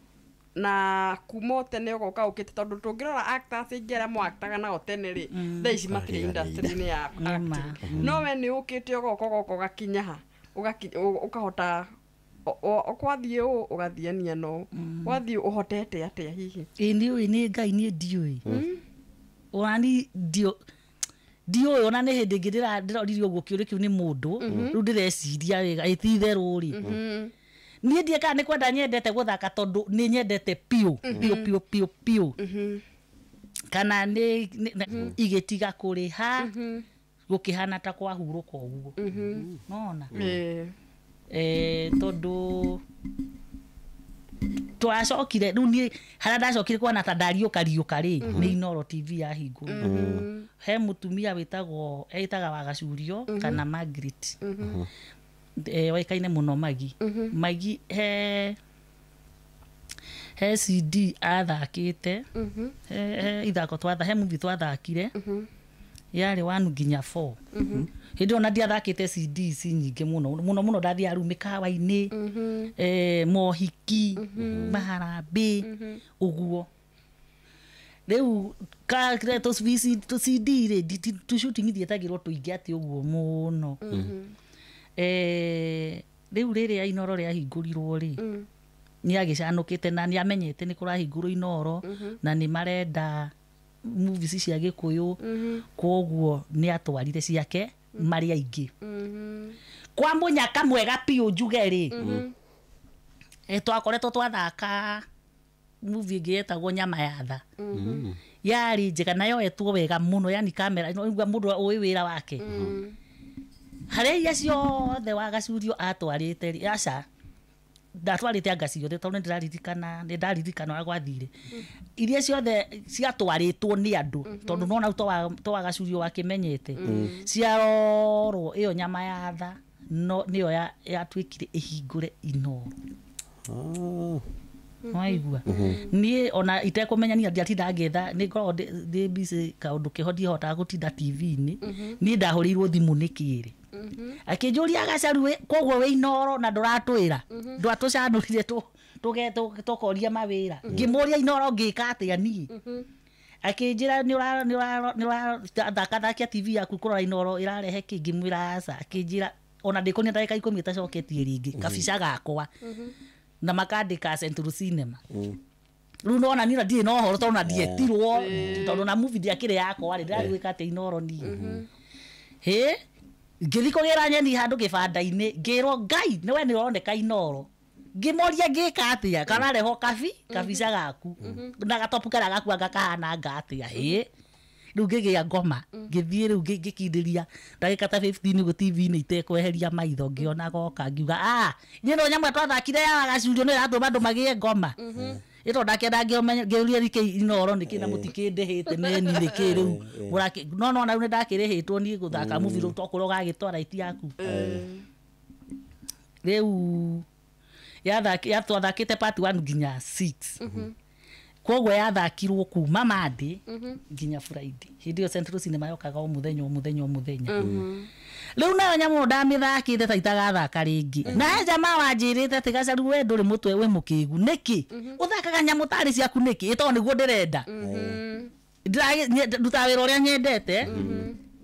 na kuma tene ũgoka ũkĩte, tondũ tũngĩrora actors aingĩ arĩa moaktaga nao tene rĩ, thaa ici matirĩ industry-inĩ ya acting. No we nĩ ũkĩte ũgoka ũgoka ũgakinya ha ũkahota ũkwathiĩ ũũ ũgathiania no wathiĩ ũhotete atĩa hihi? Ĩ nĩ ũĩ nĩ Ngai, niĩ ndiũĩ ona ni ndiũĩ ona nĩ hĩndĩ ĩngĩ ndĩroririe ũguo kĩũria kĩu nĩ mũndũ, rĩu ndĩreciria wega ĩ ti itherũ rĩ, niĩ ndiĩ kana nĩ kwenda nyendete gũthaka tondũ nĩ nyendete piũ piũ piũ piũ piũ, kana nĩ igĩtiga kũrĩha gũkĩhana ta kwahurũka ũguo nona tondũ twacokire rĩu niĩ harĩa ndacokire kuona ta ndariũka riũka rĩ nĩ Inooro TV yahingũrwo. He mũtumia wĩtagwo etaga Wagacurio kana Margaret, waikaine mũno Magi. Magi he CD athakĩte, he ithako twatha, he movie twathakire yarĩ 1 nginya 4. Hĩndĩ ĩyo na ndiathakĩte CD ici nyingĩ mũno mũno mũno, ndathiaga rĩu mĩkawa-inĩ, mohiki, maharambĩ ũguo. Rĩu tũ CD rĩ, tũ shooting ithiĩtagĩrwo tũingĩ atĩ ũguo mũno. Rĩu rĩrĩa Inooro rĩahingũrirwo rĩ, nĩ agĩcanũkĩte na nĩ amenyete nĩ kũrahingũrwo Inooro na nĩ marenda movies cia Gĩkũyũ, kwoguo nĩ atwarire ciake marĩ aingĩ. Kwa mũnyaka mwega piũ njuge rĩ, twakoretwo twathaka movie ĩngĩ yetagwo Nyama ya Tha. Yarĩ njega na yoetwo wega mũno, yani kamera ũigua mũndũ ũĩ wĩra wake. Harĩa iria ciothe Wagacurio atwarĩte rĩ, aca ndatwarĩte anga ciothe tondũ nĩndĩraririkana, nĩndaririkana ũrĩa gwathire. Iria ciothe ciatwarĩtwo nĩ andũ tondũ nona rĩu to Wagacurio wakĩmenyete, ciarorwo ĩyo Nyama ya Tha no nĩyo yatuĩkire ĩhingũre Inooro. Waigua niĩ ona itekũmenya niĩ ndiatinda ngĩetha, nĩ ngoragwo ndĩ busy kaũndũ keho ndihotaga gũtinda TV-inĩ. Niĩ ndahũrĩirwo thimũ nĩ kĩrĩ akĩnjũria Gacaru, koguo wĩ Inooro na ndũratwĩra, ndwatũcanũrire tũkoria mawĩra. Ngĩmũria Inooro ngĩka atĩa niĩ, akĩnjĩra nĩ ũrathakathakia TV yaku kũrora Inooro ĩrarehe kĩ, ngĩmwĩra aca. Akĩnjĩra ona ndĩkũnia ndagĩka 10 ĩtacoketie rĩngĩ kabica gakwa na makandĩka Central Cinema. Rĩu nona niĩ ndirĩ na ũhoro tondũ na ndietirwo, tondũ na movie ndiakĩrĩ yakwa rĩ, ndĩrathiĩ gwĩka atĩa Inooro niĩ. Hĩ ngĩthiĩ kũgĩra nyeni handũ kĩbanda-inĩ, ngĩrwo Ngai nĩwe nĩ ũroneka Inooro. Ngĩmoria ngĩka atĩa, kararehwo kabica gaku na gatopu karĩa gaku anga kahana anga atĩa. Hĩ rĩu ngĩgĩa ngoma, ngĩthiĩ rĩu ngĩkindĩria ndagĩka ta 15 ũguo TV-inĩ itekweheria maitho, ngĩona goka ngiuga niĩ no nyamũ twathakire ya Wagacurio nĩ ĩratũma andũ magĩe ngoma. Ĩto ndakĩenda ngĩũria nĩkĩ Inooro nĩkĩ na mũtikĩndĩhĩte meni nĩkĩ rĩu no nona rĩu nĩndakĩrĩhĩtwo niĩ gũthaka movie rĩu tokorwo ũgagĩtwara iti yaku. Rĩu twathakĩte part 1 nginya 6. Koguo yathakirwo kuma Monday nginya Friday. Hĩndĩ ĩyo Central Cinema yokaga o mũthenya o mũthenya o mũthenya. Rĩu nayo nyamũ ndamĩthakĩte ta itagathaka rĩngĩ. Na he jamaa wanjĩrĩte atĩ Gacaru we ndũrĩ mũtwe wĩ mũkĩgu nĩkĩ ũthakaga nyamũ tarĩ ciaku nĩkĩ, ĩ tondũ nĩguo ndĩrenda, ndutaga wĩra ũrĩa nyendete.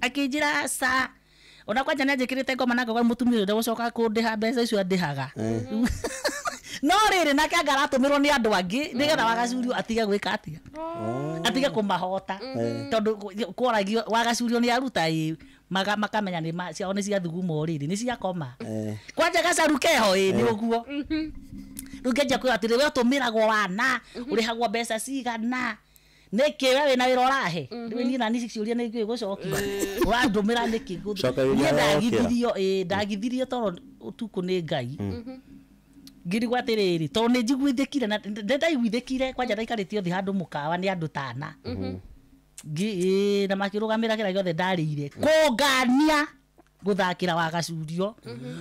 Akĩnjĩra aca, ona kwanja nĩanjĩkĩrĩte ngoma na ngauga mũtumia ũyũ ndegũcoka kũndĩha mbeca icio andĩhaga. No rĩrĩ nake anga aratũmĩrwo nĩ andũ angĩ nĩgetha Wagacurio atige gwĩka atĩa, atige kũmahota, tondũ kworagio Wagacurio nĩ aruta ĩ makamenya nĩ ciao nĩ ciathugumo rĩrĩ nĩ ciakoma. Kwanja Gacaru keho ĩ nĩ ũguo. Rĩu ngĩanjia kwĩrwo atĩrĩ we ũtũmĩragwo wana ũrĩhagwo mbeca cigana nĩkĩ we wĩna wĩra ũrahe. Rĩu niĩ nani ciũria nĩ ngĩũĩ gũcokia, ũrandũmĩra nĩkĩ? Niĩ ndagithirio, ndagithirio tondũ ũtukũ nĩ Ngai. Ngĩrigwo atĩrĩrĩ tondũ nĩ njiguithĩkire na ndaiguithĩkire kwanja ndaikarĩtio thĩ handũ mũkawa nĩ andũ tana. Na makĩrũgamĩra kĩrĩa gĩothe ndarĩire kũngania gũthakĩra wa gacurio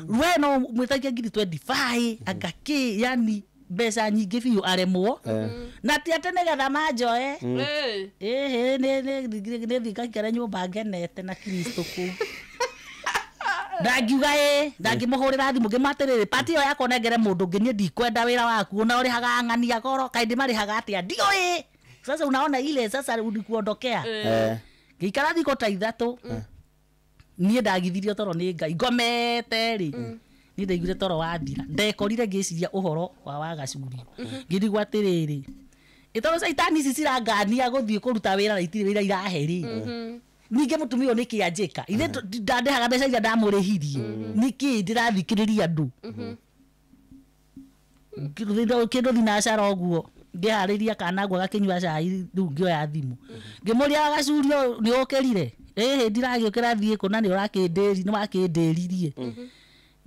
we no mwĩtagia ngiri 25 anga kĩ yani mbeca nyingĩ biũ aremwo na ti atĩ nĩgetha manjoe ĩhĩ nĩ ngaikare nyũmba ngenete na Kristo kũu ndangiuga ĩ ndangĩmũhũrĩra thimũ ngĩmwĩra atĩrĩrĩ pati ĩyo yakwa nengere mũndũ ũngĩ niĩ ndikwenda wĩra waku ona ũrĩhaga ng'ania goro kaĩ ndĩmarĩhaga atĩa ndiũĩ. Sasa unaona ile sasa ulikuondokea ngĩikara thikũ ta ithatũ niĩ ndagithirio toro nĩ Ngai ngomete rĩ niĩ ndaiguire toro wathira ndekorire ngĩciria ũhoro wa wagacurio ngĩrigwo atĩrĩrĩ ĩtoro caitani ici cirangania gũthiĩ kũruta wĩra na itirĩ wĩra irahe rĩ ningĩ mũtumia ũyũ nĩkĩ anjĩka ithe ndandehaga mbeca iria ndamũrĩhirie nĩkĩ ndĩrathikĩrĩria andũ kĩndũ thinacara ũguo ngĩharĩria kana ngwa gakĩnyua cai rĩu ngĩoya thimũ ngĩmũria wagacurio nĩ ũkĩrire ĩhĩ ndiragĩũkĩra thiĩ kũ na nĩ wakĩndĩririe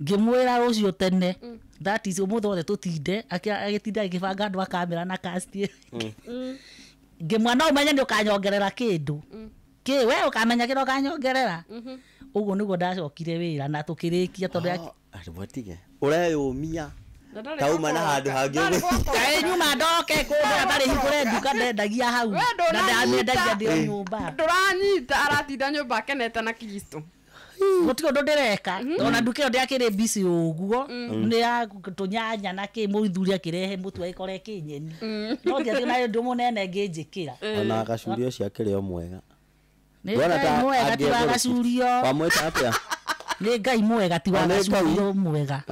ngĩmwĩra rũciũ tene that is ũmũthĩ wothe tũtinde agĩtinda agĩbanga andũ a kamera na cast ngĩmwĩra no ũmenye nĩ ũkanyongerera kĩndũ kĩ we ũkamenya kĩrĩa ũkanyongerera ũguo nĩguo ndacokire wĩra na tũkĩrĩkia tondũ watige ũreyũmia tauma na handũ hangĩ kaĩ nyuma ndoke kũndũ hatarĩ hingũre nduka ndendagia hau na ndamendagia ndĩ o nyũmba ndũranyita aratinda nyũmba akenete na Kristo gũtirĩ ũndũ ndĩreka ona nduka ĩyo ndĩakĩrĩ mbici ũguo nĩ ya tũnyanya na kĩ mũthuri akĩrehe mũtu agĩkora ĩkĩnyeni no ndiathiĩ na ũndũ mũnene ngĩnjĩkĩra ona gacurio ũcio akĩrĩ o mwega nĩ Ngai mwega ti wa gacurio wamwĩta atĩa nĩ Ngai mwega ti wa gacurio mwega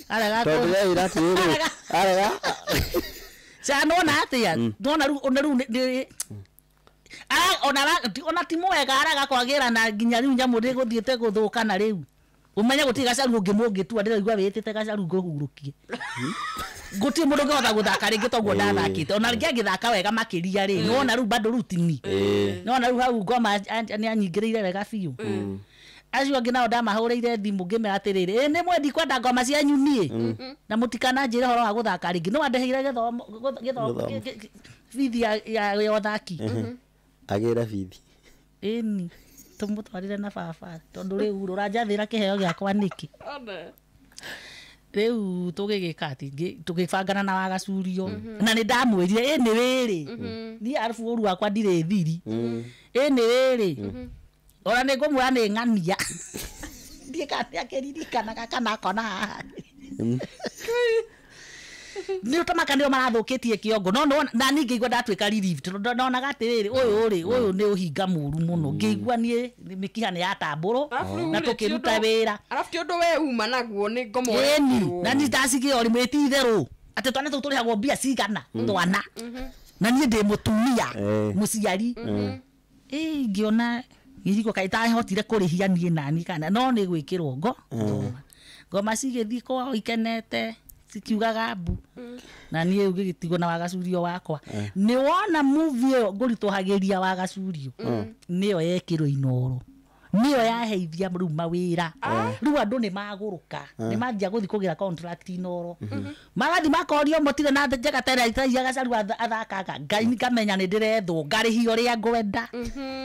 arega tondũ wĩra atĩrĩrĩ arega ca nona atĩa nona rĩu ona rĩu ona ti mwega araga kwagĩra na nginya rĩu nyamũ ndĩgũthiĩte gũthũka na rĩu ũmenye gũtirĩ gacaru ũngĩ mũngĩtua ndĩraigua wĩtĩte gacaru ngũhurũkie gũtirĩ mũndũ ũngĩhota gũthaka rĩngĩ toguo ndathakĩte ona rĩngĩ angĩthaka wega makĩria rĩ nĩwona rĩu bado rĩu tini nĩwona rĩu hau ngoma nĩ anyingĩrĩire wega biũ acio angĩ nao ndamahũrĩire thimũ ngĩmera atĩrĩrĩ ĩ nĩ mwendi kwenda ngoma cianyu niĩ na mũtikananjĩre ũhoro wa gũthaka rĩngĩ no wandeheire gĩthomo bithi ya ũthaki agĩra bithi ĩni tũmũtwarĩre na baba tondũ rĩu ũranjathĩra kĩheo gĩakwa nĩkĩ rĩu tũgĩgĩka atĩ tũgĩbangana na wagacurio na nĩ ndamwĩrire ĩ nĩ wĩrĩ niĩ arabu ũru wakwa ndirĩ thiri ĩ nĩ wĩrĩ ona nĩ ngũmwĩra nĩ ng'ania ndiĩ kana nĩ akĩririkanaga kana akona haha nĩ ũtamaka nĩo marathũkĩtie kĩongo no na niĩ ngĩigua ndatuĩka relieved tondũ ndonaga atĩrĩrĩ ũyũ rĩ ũyũ nĩ ũhinga mũru mũno ngĩigua niĩ mĩkiha nĩ yatambũrwo na tũkĩruta wĩra arabu ti ũndũ we uma naguo nĩ ngomo ĩni na niĩ ndacigĩa ũrĩ ti itherũ atĩ twana tũu tũrĩhagwo mbia cigana twana na niĩ ndĩ mũtumia mũciari ĩ ngĩona ngĩrigwo kaĩ itahotire kũrĩhia niĩ nani kana no nĩ gwĩkĩrwo ngoma cigĩthiĩ kwao ikenete cikiugaga mbu na niĩ ngĩgĩtigwo na wagacurio wakwa nĩ wona movie ĩyo ngũritũhagĩria wagacurio nĩyo yekĩrwo Inoro nĩyo yaheithia rĩu mawĩra rĩu andũ nĩ magũrũka nĩ manjia gũthiĩ kũgĩra contract Inoro magathiĩ makorio mũtirĩ na njega ta ĩrĩa itaia gacaru athakaga Ngai ngamenya nĩ ndĩrethwo ngarĩhio ũrĩa ngwenda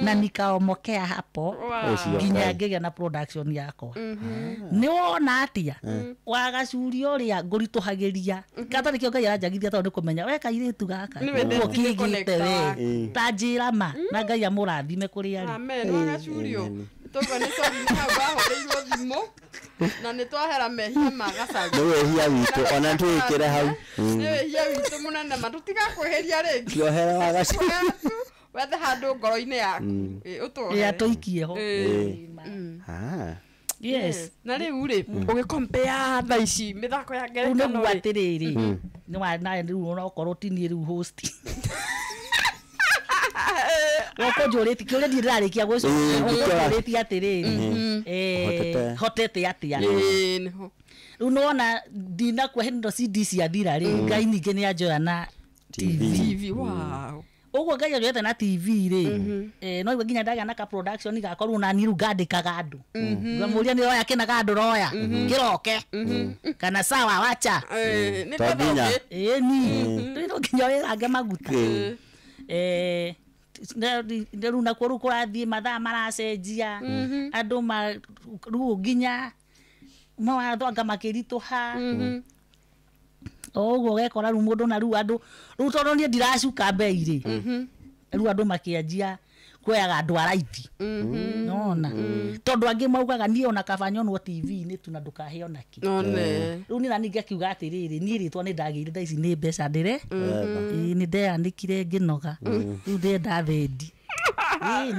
na nikaomokea hapo nginya ngĩgĩa na production yakwa nĩ wona atĩa wagacurio ũrĩa ngũritũhagĩria kata nĩkĩo Ngai aranjagithia tondũ nĩ kũmenya we kairĩtu gaka ũkĩgĩte we ta njĩra ma na Ngai amũrathime kũrĩa arĩ. Amen wagacurio togwa nĩ sorry nĩ hau wahũrĩirwo thimũ na nĩ twahera mehia ma gacaru nĩ wĩhia witũ ona twĩkĩre hau nĩ wĩhia witũ mũnene ma tũtigakwĩhĩria rĩngĩ tuohere wagacurio wethe handũ ngoro-inĩ yaku ũtwohere tũikie ho yes na rĩu rĩ ũgĩkompea thaa ici mĩthako ya ngerekano rĩu nĩguo atĩrĩrĩ nĩ rĩu onakorwo ti niĩ rĩu host ũkũnjũrĩtie kĩũria ndirĩ ndĩrarĩkia gũcokia ũkũnjũrĩtie atĩrĩrĩ hotete atĩa rĩu nĩwona ndinakua hĩndĩ ĩno CD ciathira rĩ Ngai ningĩ nĩ anjoya na TV wow ũguo Ngai anjoete na TV rĩ no igua nginya ndagĩa na ka production gakorwo na niĩ rĩu ngandĩkaga andũ ngamũria nĩ roya kĩna kandũ roya kĩroke kana sawa wacha ĩni rĩu no nginya wĩrange maguta Rĩu nakuo rĩu kũrathiĩ mathaa maracenjia andũ rĩu nginya mawatho anga makĩritũha o ũguo ũgekora rĩu mũndũ na rĩu andũ rĩu tondũ niĩ ndiracuka mbei rĩ rĩu andũ makĩanjia kuoyaga andũ a raithi nona tondũ angĩ maugaga niĩ ona kaba nyonwo TV-inĩ tu na ndũkahe ona kĩ rĩu niĩ nani ngakiuga atĩrĩrĩ niĩ rĩtwa nĩ ndagĩire thaa ici nĩ mbeca ndĩre nĩ ndeanĩkire ngĩnoga rĩu ndĩrenda thendi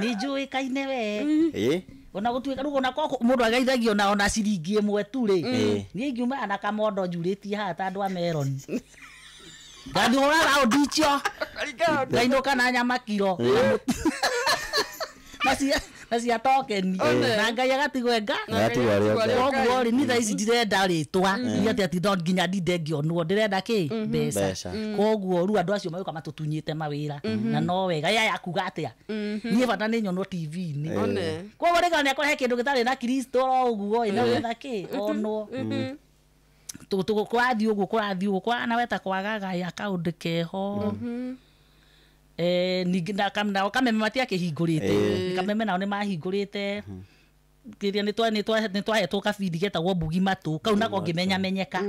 nĩ njũĩkaine we ona gũtuĩka rĩu ona korwo mũndũ ageithagio na ona ciringi ĩmwe tu rĩ niĩ ingiuma na kamondo njurĩtie haha ta andũ a meroni ngathiũra raundi icio ngainũka na nyama kiro na cia tokeni na Ngai agatigwo enga koguo rĩ niĩ thaa ici ndirenda rĩtwa atĩ atĩ no nginya ndinde ngĩonwo ndĩrenda kĩ mbeca koguo rĩu andũ acio magĩũka matũtunyĩte mawĩra na no wega yaya kuga atĩa niĩ bata nĩ nyonwo TV-inĩ koguo rĩga nĩ akora he kĩndũ gĩtarĩ na Kristo oro ũguo ĩ no getha kĩ onwo kũrathiĩ ũguo kũrathiĩ ũguo kũrana weta kwagaga akaũndũ keho ningĩ nao kameme matiakĩhingũrĩte kameme nao nĩ mahingũrĩte kĩrĩa nĩ twahetwo kabindi getagwo mbugi matũ kau nako ngĩmenyamenyeka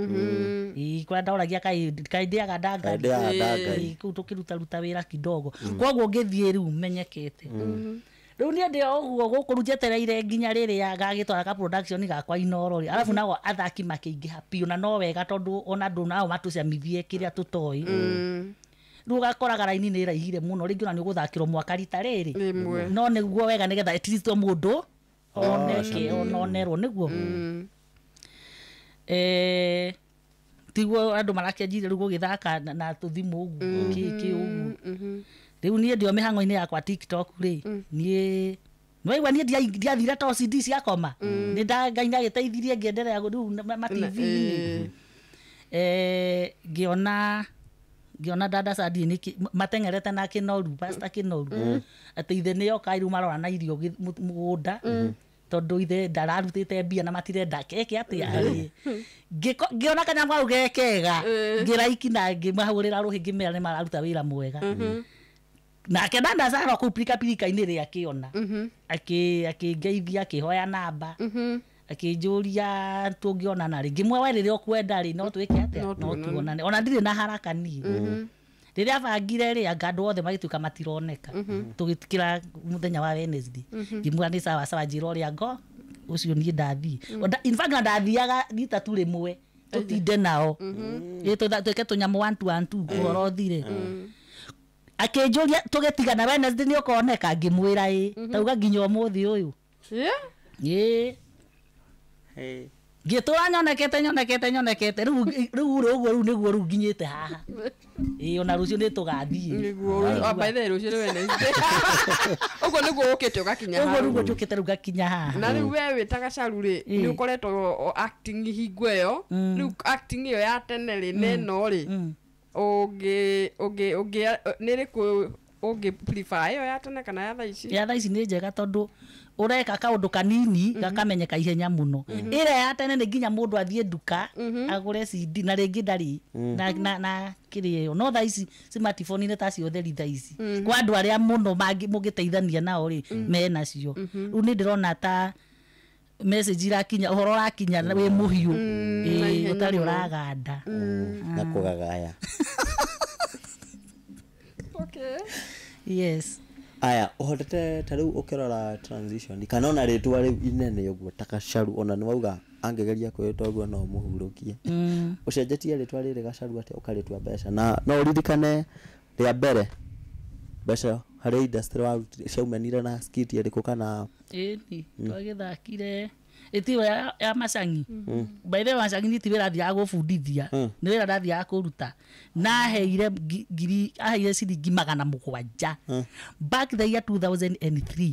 kũrĩa ndoragia kaĩ ndĩaga ndangari kũu tũkĩrutaruta wĩra kidogo koguo ngĩthiĩ rĩu menyekete rĩu niĩ ndĩ o ũguo gũkũ rĩu njetereire nginya rĩrĩa ngagĩtwara ka production gakwa Inoro rĩ arabu nao athaki makĩingĩha biũ na no wega tondũ ona andũ nao matũcamithie kĩrĩa tũtoĩ rĩu ũgakoraga raini nĩ ĩraihire mũno rĩngĩ ona nĩ ũgũthakĩrwo mwaka rita rĩrĩ no nĩguo wega nĩgetha at least o mũndũ oneke ononerwo nĩguo tiguo andũ marakĩanjirie rĩu gũgĩthaka na tũthimũ ũguo kĩ ũguo rĩu niĩ ndĩ o mĩhang'o-inĩ yakwa TikTok rĩ niĩ nĩwaigua niĩ ndiathire to CD ciakoma nĩ Ngai nĩagĩteithirie ngĩenderea rĩu ma TV-inĩ ngĩona dada Sadi nĩ mateng'erete na Kĩnoru Pastor Kĩnoru atĩ ithe nĩoka rĩu marora na irio mũgũnda tondũ ithe ndararutĩte mbia na matirenda eke atĩa ngĩona kanyamũ kau ge kega ngĩraiki na ngĩmahũrĩra rũhĩ ngĩmera nĩ mararuta wĩra mwega nake dada Sara kũu pirikapirika-inĩ rĩ akĩona akĩngeithia akĩhoya namba akĩnjũria tũngĩonana rĩ ngĩmwe we rĩrĩa ũkwenda rĩ no twĩke atĩa no tuonane ona ndirĩ na haraka niĩ rĩrĩa bangire rĩ anga andũ othe magĩtuĩka matironeka tũgĩkĩra mũthenya wa Wednesday ngĩmwĩra nĩ sawa sawa njĩra ũrĩa ngo ũcio niĩ ndathiĩ in fact na ndathiaga rita tu rĩmwe tũtinde nao twĩke tũnyamũ 1 2 1 2 ũhoro ũthire akĩnjũria tũgĩtigana Wednesday nĩ ũkoneka ngĩmwĩra ĩ tauga nginya ũmũthĩ ũyũ ĩ ngĩtũra nyonekete rĩu ũguo rĩu nĩguo rĩu nginyĩte haha ĩ ona rũciũ nĩ tũgathiĩ nĩguo by the way rũciũ nĩ Wednesday ũguo nĩguo ũkĩte ũgakinya haha ũguo nĩguo njũkĩte rĩu ngakinya haha na rĩu we wĩta Gacaru rĩ nĩ ũkoretwo acting hingo ĩyo rĩu acting ĩyo ya tene rĩ na ĩno rĩ ũngĩ nĩ ĩrĩkũ ũngĩ prefer ĩyo ya tene kana ya thaa ici ya thaa ici nĩ njega tondũ ũreka kaũndũ kanini gakamenyeka ihenya mũno ĩrĩa ya tene nĩ nginya mũndũ athiĩ nduka agũre CD na rĩngĩ ndarĩ na kĩrĩa ĩyo no thaa ici smartphone nĩ ta ciothe thaa ici kwa andũ arĩa mũno mũngĩteithania nao rĩ menacio rĩu nĩ ndĩrona ta message irakinya ũhoro ũrakinya wĩ mũhiũ ũtarĩ ũraganda na kũgagaya okay yes aya ũhotete ta rĩu ũkĩrora transition kana ona rĩtwa rĩu inene ũguo ta Gacaru ona nĩ wauga angĩgeria kwĩĩta ũguo no ũmũhurũkie ũcenjetie rĩtwa rĩrĩ Gacaru atĩa ũkarĩtua mbeca na no ũririkane rĩa mbere mbeca harĩ industry warutire ciaumanire na skit ĩrĩkũ kana ĩni twagĩthakire ĩtiwe ya Macangi by the way Macangi nĩ ti wĩra thiaga gũbundithia nĩ wĩra ndathiaga kũruta na aheire ngiri aheire ciringi 700 back the year 2003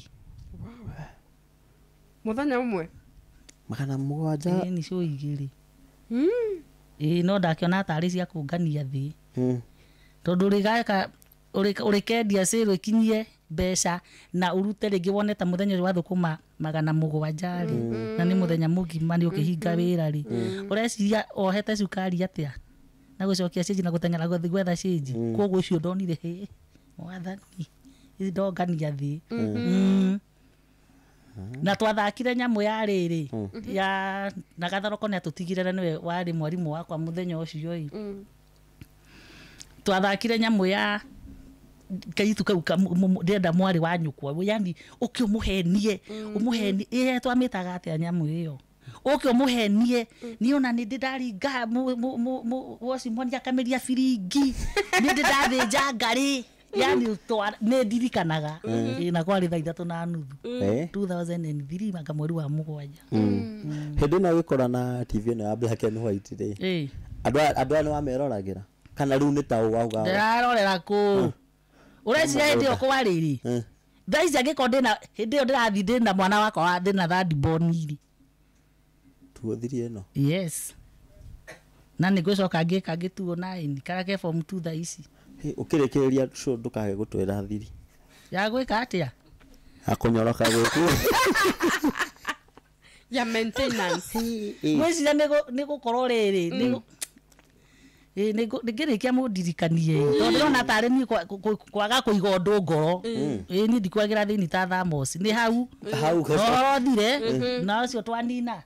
mũthenya ũmwe 700 ĩni cio igĩrĩ ĩĩ no ndakĩona tarĩ cia kũngania thĩ tondũ rĩgaka ũrĩkendia sale ĩkinyie mbeca na urute rĩngĩ wone ta mũthenya ũyũ wa thũkũma 700 rĩ na nĩ mũthenya mũgima nĩ ũkĩhinga wĩra rĩ ũreciria ohete cukari atĩa na gũcokia cĩnji na gũteng'era gũthiĩ gwetha cĩnji koguo ũcio ndonire hĩ mwathani Ndongania thĩ. Na twathakire nyamũ ya rĩrĩ ya na Gathoroko nĩ atũtigire na nĩwe warĩ mwarimũ wakwa mũthenya ũcio ĩ. Twathakire nyamũ ya kaitu kau ndĩrenda mwarĩ wa nyũkwa, yani ũke ũmũhenie ũmũhenie, ĩ twamĩtaga atĩa nyamũ ĩyo, ũke ũmũhenie niĩ ona nĩ ndĩ ndaringa wocimoni akameria biringi, nĩ ndĩ ndathĩnja ngarĩ, yani nĩ ndirikanaga. Na kwarĩ 3:30 2003 manga mweri wa 7. Hĩndĩ ĩno ũgĩkora na TV ĩno ya black and white rĩ, andũ aya nĩ wameroragĩra kana rĩu nĩ ta wauga ndĩrarorera kũ ũreciria hĩndĩ ĩyo kwarĩrĩ thaa ici angĩkorwo ndĩna hĩndĩ ĩyo ndĩrathiĩ ndĩna mwana wakwa wa ndĩna third born rĩ, tuothirie ĩno. Yes, na nĩngũcoka ngĩka ngĩtuo 9 karĩa ke form 2 thaa ici. Ũkĩrĩkĩrĩria show ndũkage gũtwĩra thiri ya gwĩka atĩa, akũnyoroka gũkũ ya maintenance. Ngwĩciria nĩ gũkorwo rĩrĩ nĩngĩrĩkia mũndirikanie tondũ ndĩrona tarĩ niĩ kwaga kũiga ũndũ ngoro. Ĩ niĩ ndikwagĩra thĩinĩ ta thamosi nĩ hau ũhoro ũthire na ũcio twanina.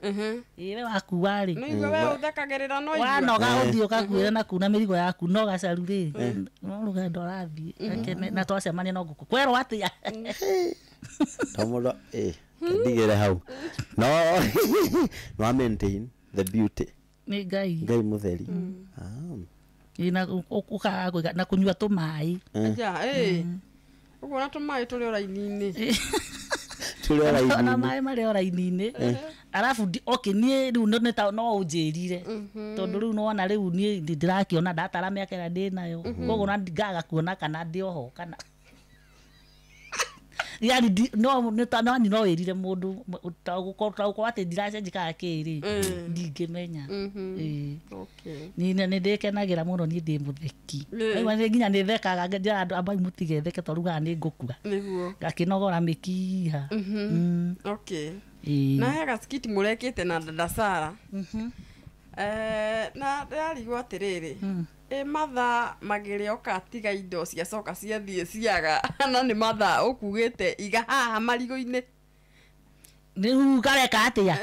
Ĩ we wakua rĩ, nĩguo we ũthekagĩrĩra no igua wanoga ũthiĩ ũkakuĩra na kuna mĩrigo yaku no gacaru rĩ, no rũgendo ũrathiĩ na twacemania no ngũkũ kwerwo atĩa to mũndũ ndigĩre hau no no maintain the beauty nĩ Ngai Ngai mũtheri. Na ũkaga kũiga na kũnyua tũmaĩ. Aja ĩ ũguo na tũmaĩ tũrĩ o raini-inĩ, tũrĩ o raini-inĩ, na maĩ marĩ o raini-inĩ. Arabu okay niĩ rĩu no ũnjĩrire tondũ rĩu nĩwona rĩu niĩ ndĩrakĩona ndatara mĩaka ĩrĩa ndĩnayo, koguo na ngaga kuona kana ndĩ oho kana yani no no wĩrire mũndũ taũkorwo atĩ ndiracenjia kana kĩ rĩ, ndingĩmenya. Niĩ nĩ ndĩkenagĩra mũno, niĩ ndĩ mũtheki nginya nĩ thekaga njĩra andũ ambai mũtige theke tondũ rugaga nĩ ngũkua ngakĩnogora mĩkiha. Na he gaskiti mũrekĩte na dada Sara na ndĩrarigwo atĩrĩrĩ, ĩ mathaa magĩrĩ oka tiga indo ciacoka ciathiĩ ciaga na nĩ mathaa ũkugĩte iga haha marigũ-inĩ rĩu ngareka atĩa?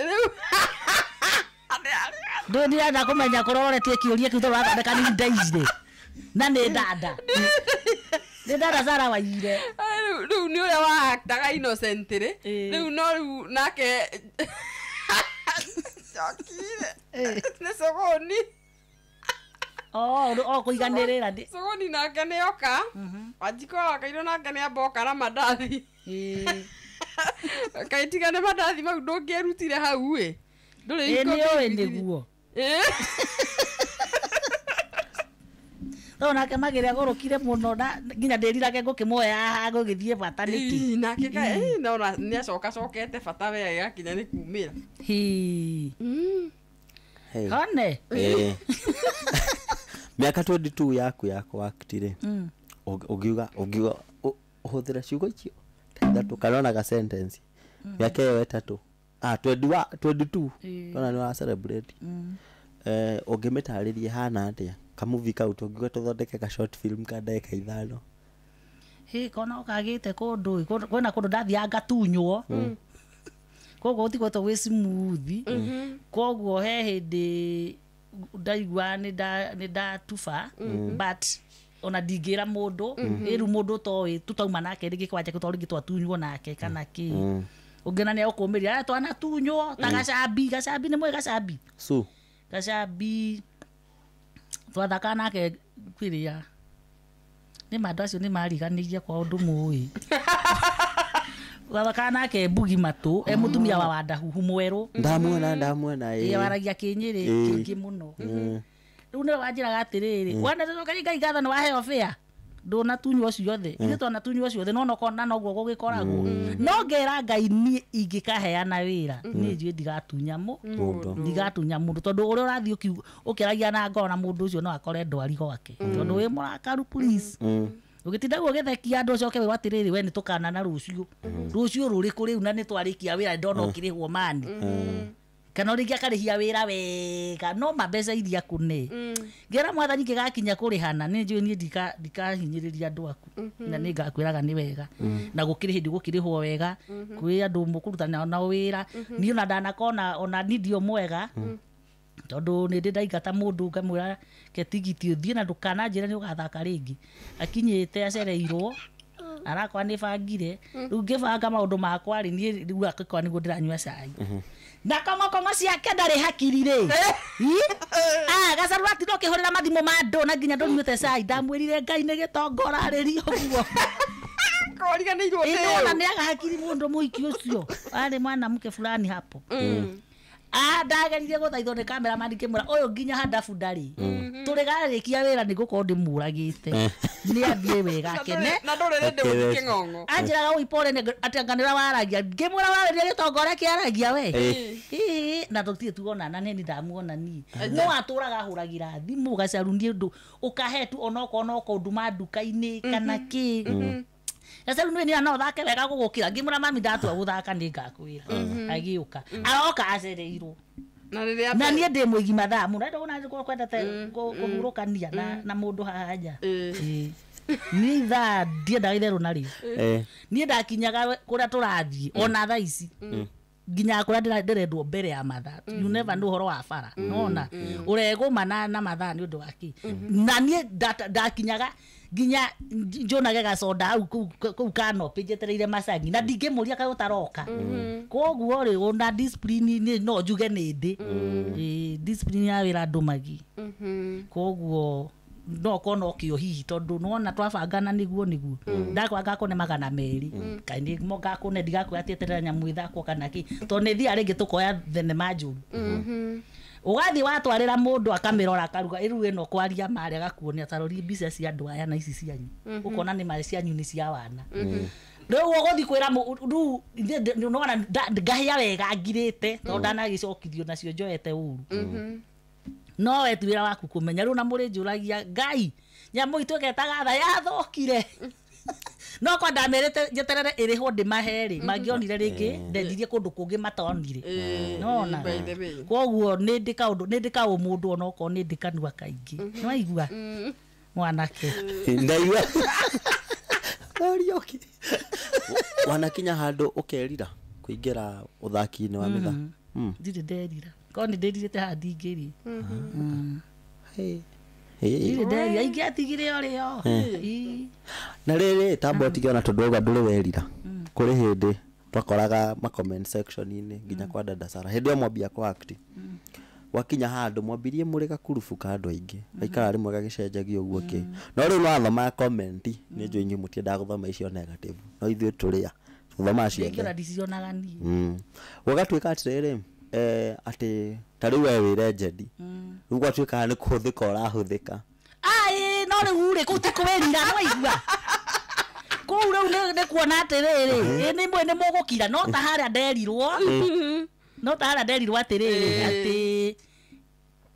Ndũ ndirenda kũmenya kũroretie kĩũria kĩu tondũ ũrathondeka nĩ ndaire na nĩ dada, nĩ dada Sara waire rĩu nĩ ũrĩa wa actaga innocent rĩ, rĩu no rĩu nake cokire nĩ cogoni o kũiganĩrĩra cogoni nake nĩ oka Wanjikũ wakairwo nake nĩ amba oka na mandathi kaitiga nĩ mandathi mau ndũngĩerutire hau ĩ ndũrĩ nĩ ũĩ nĩguo no nake magĩrĩ agũrũkire mũno na nginya ndĩrirage ngũkĩmuoya haha ngũgĩthiĩ bata nĩkĩ nake nona nĩ acoka cokete bata we agakinya nĩ kumĩra. Hone mĩaka 22 yaku ya kũ-act rĩ, ũngiuga ũhũthĩre ciugo icio ithatũ kana ona ga sentence mĩaka ĩyo ĩtatũ 22 ndona nĩ wa celebrate ũngĩmĩtarĩria hana atĩa kamuvi kau tũngiuga tũthondeke ka short film ka ndagĩka 5? Hĩ kona ũkagĩte kũndũ kwĩna kũndũ ndathiaga ngatunywo, koguo gũtigwetwo gwĩ smooth, koguo he hĩndĩ ndaigua nĩ ndatuba, but ona ndingĩra mũndũ ĩru mũndũ ũtoĩ tũtauma nake rĩngĩ kwanja tondũ rĩngĩ twatunywo nake kana kĩ ũngĩona nĩ egũkũmĩria twanatunywo ta gacambi. Gacambi nĩ mũĩ gacambi? Gacambi twathakaga nake kĩrĩa nĩ ma andũ acio nĩ mariganĩirie kwa ũndũ mũĩ. Twathakaga nake Mbugi Matũ e mũtumia wa Wandahuhu mwerũ. Ndamuona ĩ waragia kĩnyĩrĩ kĩingĩ mũno. Rĩu nĩwe wanjĩraga atĩrĩrĩ, wana tũcokerie Ngai ngatho nĩ waheo bĩa ndũnatunywo ciothe, ithuĩ twanatunywo ciothe no nokona noguo gũgĩkoragwo. No ngera Ngai niĩ ingĩkaheana wĩra niĩ njũĩ ndigatunya mũndũ tondũ ũrĩa ũrathiĩ ũkĩaragia na ngoro na mũndũ ũcio no akore ndwari gwake tondũ wĩ mũrakaru please. Ũgĩtinda guo ũgĩthekia andũ ũcoke wĩrwo atĩrĩrĩ we nĩ tũkanana rũciũ, rũciũ rũrĩkũ rĩu na nĩ twarĩkia wĩra ndona ũkĩrĩhwo mani. Kana rĩngĩ akarĩhia wĩra wega no mambeca iria kũne. Ngĩra mwathani ngĩgakinya kũrĩhana nĩ njũĩ niĩ ndikahinyĩrĩria andũ aku na nĩ ngakwĩraga nĩ wega na gũkĩrĩ hĩndĩ gũkĩrĩhwo wega kwĩ andũ mũkũrutana nao wĩra niĩ ona ndanakona ona niĩ ndio mwega tondũ nĩ ndĩ ndaingata mũndũ ngamwĩra ke tigiti ũthiĩ na ndũkananjĩre nĩ ũgathaka rĩngĩ akinyĩte acereirwo arakwa nĩ bangire rĩu ngĩbanga maũndũ makwa rĩ niĩ rĩu akwa nĩguo ndĩranyua cai na kongokongo ciake ndarĩ hakiri rĩ gacaru atinda ũkĩhũrĩra mathimũ ma andũ na nginya ndũnyuĩte cai ndamwĩrire Ngai nĩ gĩtongo ũrarĩria ũguo Koriganĩirwo ĩno nĩ aga hakiri mũndũ mũiki ũcio arĩ mwanamke fulani hapo ndageririe gũthaithwo nĩ cameraman ngĩmwĩra ũyũ nginya handabu ndarĩ tũrĩgarĩkia wĩra nĩ ngũkorwo ndĩmũragĩte nĩ athiĩ wega akene na ndũrĩ rĩndĩ gũthiĩ kĩng'ong'o anjĩraga ũi pole atĩ anga nĩũrĩa waragia ngĩmwĩra warĩria gĩtongo ũrĩa kĩaragia we na tũtirĩ tuonana nĩ ndamuona niĩ no atũraga ahũragĩra thimũ gacaru nĩ ũndũ ũkahe tu onokorwo no kũnduma nduka-inĩ kana kĩ gacaru nĩ no thake wega gũgũkĩra ngĩmwĩra mami ndatua gũthaka nĩ ngakwĩra agĩũka aroka acereirwo na rĩrĩa na niĩ ndĩ mũigi mathaa mũno ndona kwendete kũhurũkania na mũndũ haha nja niĩ thaa ndiendaga itherũ narĩo niĩ ndakinyaga kũrĩa tũrathiĩ ona thaa ici nginya kũrĩa ndĩrendwo mbere ya mathaa you never know ũhoro wa bara nona ũregũma na mathaa nĩ ũndũ wa kĩ na niĩ ndakinyaga nginya njonage gacoda hau kũu kanopĩ njetereire macangi na ndingĩmũria kaĩ ũtaroka koguo rĩ ona discipline no njuge nĩ ndĩ discipline ya wĩra ndũmagi koguo no kono kĩo hihi tondũ nĩwona twabangana nĩguo nĩguo ndakwa ngakũne 200 kaĩ nĩmo ngakũne ndigakwĩra atĩ eterera nyamũ ĩthakwo kana kĩ tondũ nĩ thiaga rĩngĩ tũkoya thenema njũru ũgathiĩ watwarĩra mũndũ akamĩrora akaruga ĩrĩu ĩno kwaria marĩ agakuonia tarori mbica cia andũ aya na ici cianyu ũkona nĩ marĩ cianyu nĩ cia wana rĩu ũgũthiĩ kwĩra rĩu nĩwona ngahĩa wega ngirĩte tondũ ndanagĩcokithio nacio njoete ũru no we ti wĩra waku kũmenya rĩu na mũrĩnjũragia Ngai nyamũ itũ ĩgetaga tha yathũkire no kwa ndamerĩte njeterere ĩrĩhwo ndĩmahe rĩ mangĩonire rĩngĩ ndendirie kũndũ kũngĩ matonire nona koguo nĩ ndĩ kaũndũ nĩ ndĩ kaũmũndũ onokorwo nĩ ndĩ kanua kaingĩ nĩwaigua mwanake ndaigua Orioki wanakinya handũ ũkerira kũingĩra ũthaki-inĩ wa mĩthako ndirĩ nderira korwo nĩ ndĩrirĩte haha ndingĩrĩ ndirĩ nderira ingĩatigire o rĩo na rĩrĩ tamba ũtige ona tondũ wauga ndũrĩ werira kũrĩ hĩndĩ twakoraga ma comment section-inĩ nginya kwa Dada Sarah hĩndĩ ĩyo mwambia kũ act wakinya handũ mwambirie mũrĩ gakurubu ka andũ aingĩ gaikara rĩmwe gagĩcenjagia ũguo kĩ no rĩu wathoma comment nĩ njũĩ inyuĩ mũtiendaga gũthoma icio negative no ithuĩ tũrĩa tũthomaga ciothe nĩkĩo ndicionaga niĩ gũgatuĩka atĩrĩrĩ atĩ ta rĩu we wĩ legend rĩu gwatuĩkaga nĩ kũhũthĩka ũrahũthĩka ai no rĩu rĩ kũu ti kwĩrira nĩwaigua kũu rĩu nĩ kuona atĩrĩrĩ ĩ nĩ imwe nĩ mũgũkira no ta harĩa nderirwo no ta harĩa nderirwo atĩrĩrĩ atĩ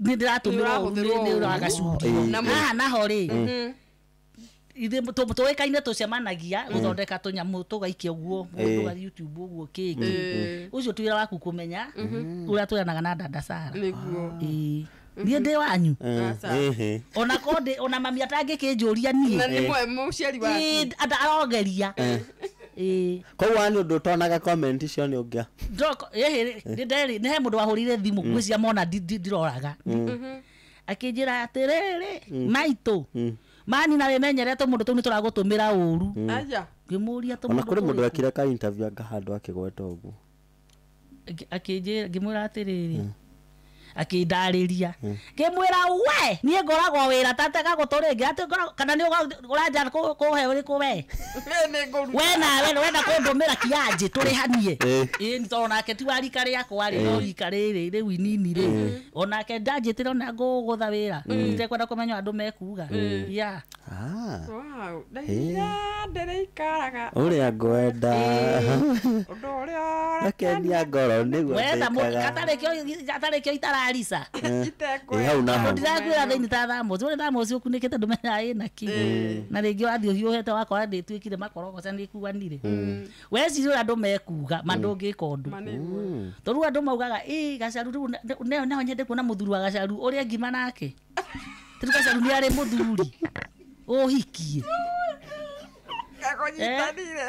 nĩ ndĩratũmĩrwo ũru nĩ ũragacurio haha naho rĩ ithe tũĩkaine tũcemanagia gũthondeka tũnyamũ tũgaikia ũguo mũndũ wa YouTube ũguo kĩngĩ ũcio ti wĩra waku kũmenya ũrĩa twĩranaga na Dada Sarah nĩguo niĩ ndĩ wanyu ona korwo ona mami atangĩkĩnjũria niĩ na nĩ mũciari waku arogeria koguo nĩ ũndũ ũtonaga comment icio nĩ ũngĩa nĩ he mũndũ wahũrire thimũ ngwĩciria mona ndiroraga akĩnjĩra atĩrĩrĩ maitũ mani na wĩmenyere tũmũndũ tũu nĩ tũragũtũmĩra ũru ngĩmũria ona kũrĩ mũndũ wekire ka interview anga handũ akĩgweta ũguo akĩnjĩra ngĩmwĩra atĩrĩrĩ akĩndarĩria ngĩmwĩra we niĩ ngoragwo wĩra tatega gũtũ rĩngĩ atĩ kana nĩ ũranja kũhe ũrĩkũ we we nawe wenda kũndũmĩra kĩanjĩ tũrĩhanie ĩĩ tondũ nake ti wa rika rĩakwa rĩ no rika rĩrĩ rĩu inini rĩ onake ndanjĩtĩre ona ngũgũtha wĩra itekwenda kũmenya andũ mekuga yeah Wow, ndaira ndĩrĩikaraga Ũrĩa ngwenda. Ũndũ ũrĩa Ũrakenia ngoro nĩguo ndĩkaga. Gatarĩ kĩo itararisa. Ĩ, hau na hau. Ndirakwĩra thĩinĩ ta thamoci ũrĩ thamoci ũkunĩkĩte ndũmenyaga ĩna kĩ na rĩngĩ wathiĩ ũhiũhĩte wakora ndĩtuĩkire makorogoca nĩkuanire weciria ũrĩa andũ mekuga ma ndũngĩka ũndũ tondũ rĩu andũ maugaga ĩ Gacaru rĩu no nyende kuona mũthuri wa Gacaru ũrĩa ngima nake rĩu Gacaru nĩ arĩ mũthuri ũhikie Kakonyitanire.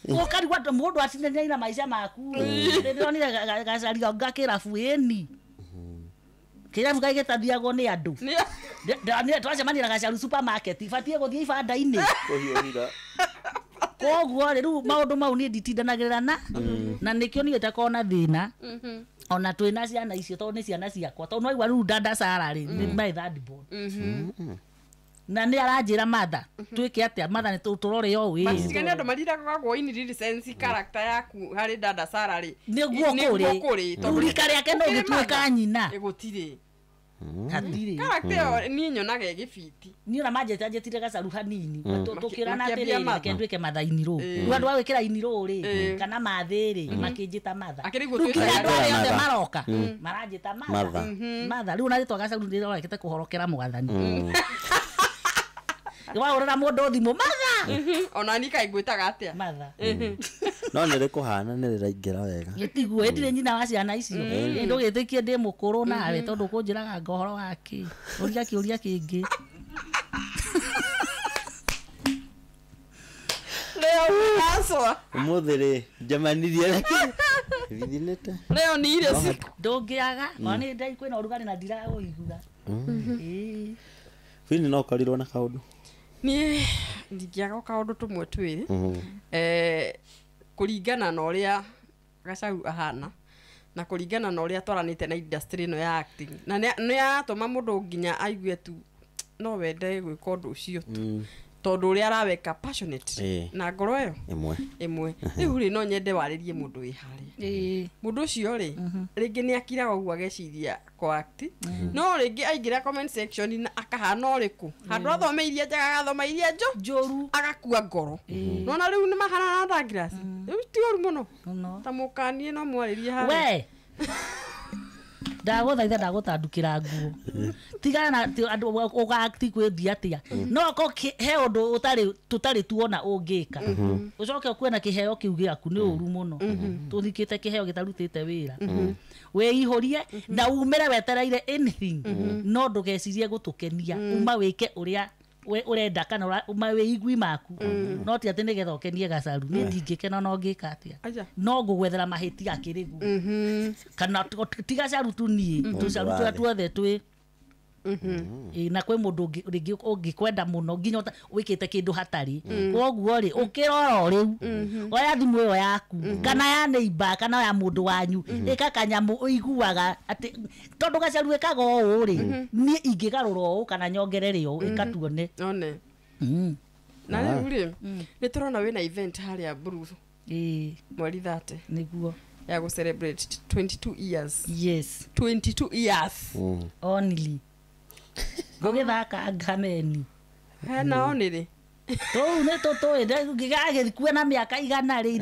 ũkarigwo atĩ mũndũ atindanĩire na maica maku ndĩronire Gacaru nga kĩrabu ĩni kĩrabu kaĩ gĩtathiagwo nĩ andũ twacemania na Gacaru supermarket ibatiĩ gũthiĩ ibanda-inĩ Kũhiũhira. koguo rĩ rĩu maũndũ mau niĩ nditindanagĩrĩra na nĩkĩo niĩ itakoragwo na thĩna ona twĩna ciana icio tondũ nĩ ciana ciakwa tondũ nĩwaigua rĩu dada Sara rĩ nĩ my third born na nĩ aranjĩra matha twĩke atĩa matha nĩ tũrore ũũ ĩ Tiga nĩ andũ mariraga in real sense character yaku harĩ dada Sara rĩ nĩguo kũrĩ tondũ rĩu rika rĩake no ũkĩrĩ gĩtuĩka mother, nyina gũtirĩ hatirĩ character ĩyo niĩ nyonaga ĩgĩbiti niĩ ona manjĩta njĩtire Gacaru hanini tũkĩrana Makĩambia atĩrĩrĩ matha. reke nduĩke matha inirũ rĩu andũ a gwĩkĩra inirũ rĩ kana mathĩ rĩ makĩnjĩta matha Akĩrĩ guo rĩu nginya twĩtaga andũ arĩa othe Matha. maroka maranjĩta matha Matha. matha rĩu ona rĩtwa Gacaru nĩrorekete kũhorokera mwathani wahũrĩra mũndũ thimũ matha ona niĩ kaĩ ngwĩtaga atĩa matha No nĩ rĩkũhana nĩ rĩraingĩra wega. gĩtiguo ĩndirĩ nyina wa ciana icio ndũgĩtĩkie ndĩ mũkũrũ nawe tondũ kũnjĩraga nga ũhoro wake ũria kĩũria kĩngĩ leo acwa Ũmũthĩ rĩ njemanirie bithinĩte. leo nĩ irio ciku ndũngĩaga ona nĩ ndai kwĩna ũrugarĩ na ndiraũigua Ĩĩ. Bini no ũkorirwo na kaũndũ. niĩ ndingĩaga o kaũndũ tũmwe twĩrĩ kũringana na ũrĩa Gacaru ahana na kũringana na ũrĩa twaranĩte na industry ĩno ya acting na nĩ yatũma mũndũ nginya aigue tu no wende gwĩka ũndũ ũcio tu tondũ ũrĩa araweka passionate Ĩĩ. na ngoro ĩyo Ĩmwe. ĩmwe rĩu rĩ no nyende warĩrie mũndũ wĩ harĩa Ĩĩ. mũndũ ũcio rĩ rĩngĩ nĩ akiraga ũguo ageciria kwa act no rĩngĩ aingĩra comment section na akahana ũrĩkũ handũ athome iria njega agathoma iria njũru agakua ngoro nona rĩu nĩ mahanana na Douglas rĩu ti ũru mũno mũno ta mũkanie no mwarĩrie harĩa we ndagũthaitha ndagũtandukĩra nguo tigana na andũ ũgakti kwĩthi atĩa no ko he ũndũ ũtarĩ tũtarĩ tuona ũngĩka ũcoke ũkue na kĩheo kĩu gĩaku nĩ ũru mũno tũthikĩte kĩheo gĩtarutĩte wĩra wĩihũrie na umĩre wetereire anything no ndũgecirie gũtũkenia uma wĩke ũrĩa we ũrenda kana uma wĩigui maku no ti atĩ nĩgetha ũkenie Gacaru niĩ ndingĩkena no ngĩka atĩa Aja. no ngũgwethera mahĩtia akĩrĩguo kana ti Gacaru tu niĩ tũcaru tũrĩa tuothe twĩ Ĩ, na kwĩ mũndũ rĩngĩ ũngĩkwenda mũno nginya wĩkĩte kĩndũ hatarĩ koguo rĩ ũkĩrora o rĩu oya thimũ ĩyo yaku kana ya neighbor kana ya mũndũ wanyu ĩka kanyamũ ũiguaga atĩ tondũ Gacaru ĩkaga ũũ rĩ niĩ ingĩgarũra ũũ kana nyongerere ũũ ĩka tuone one na rĩu rĩ nĩ tũrona wĩna event harĩa Blue Ĩ, mweri 30 nĩguo ya gũ celebrate 22 years yes 22 years only ngũgĩthaka ngameni hena one rĩ tũu nĩ tũtũĩ ngĩgagĩkue na mĩaka igana rĩ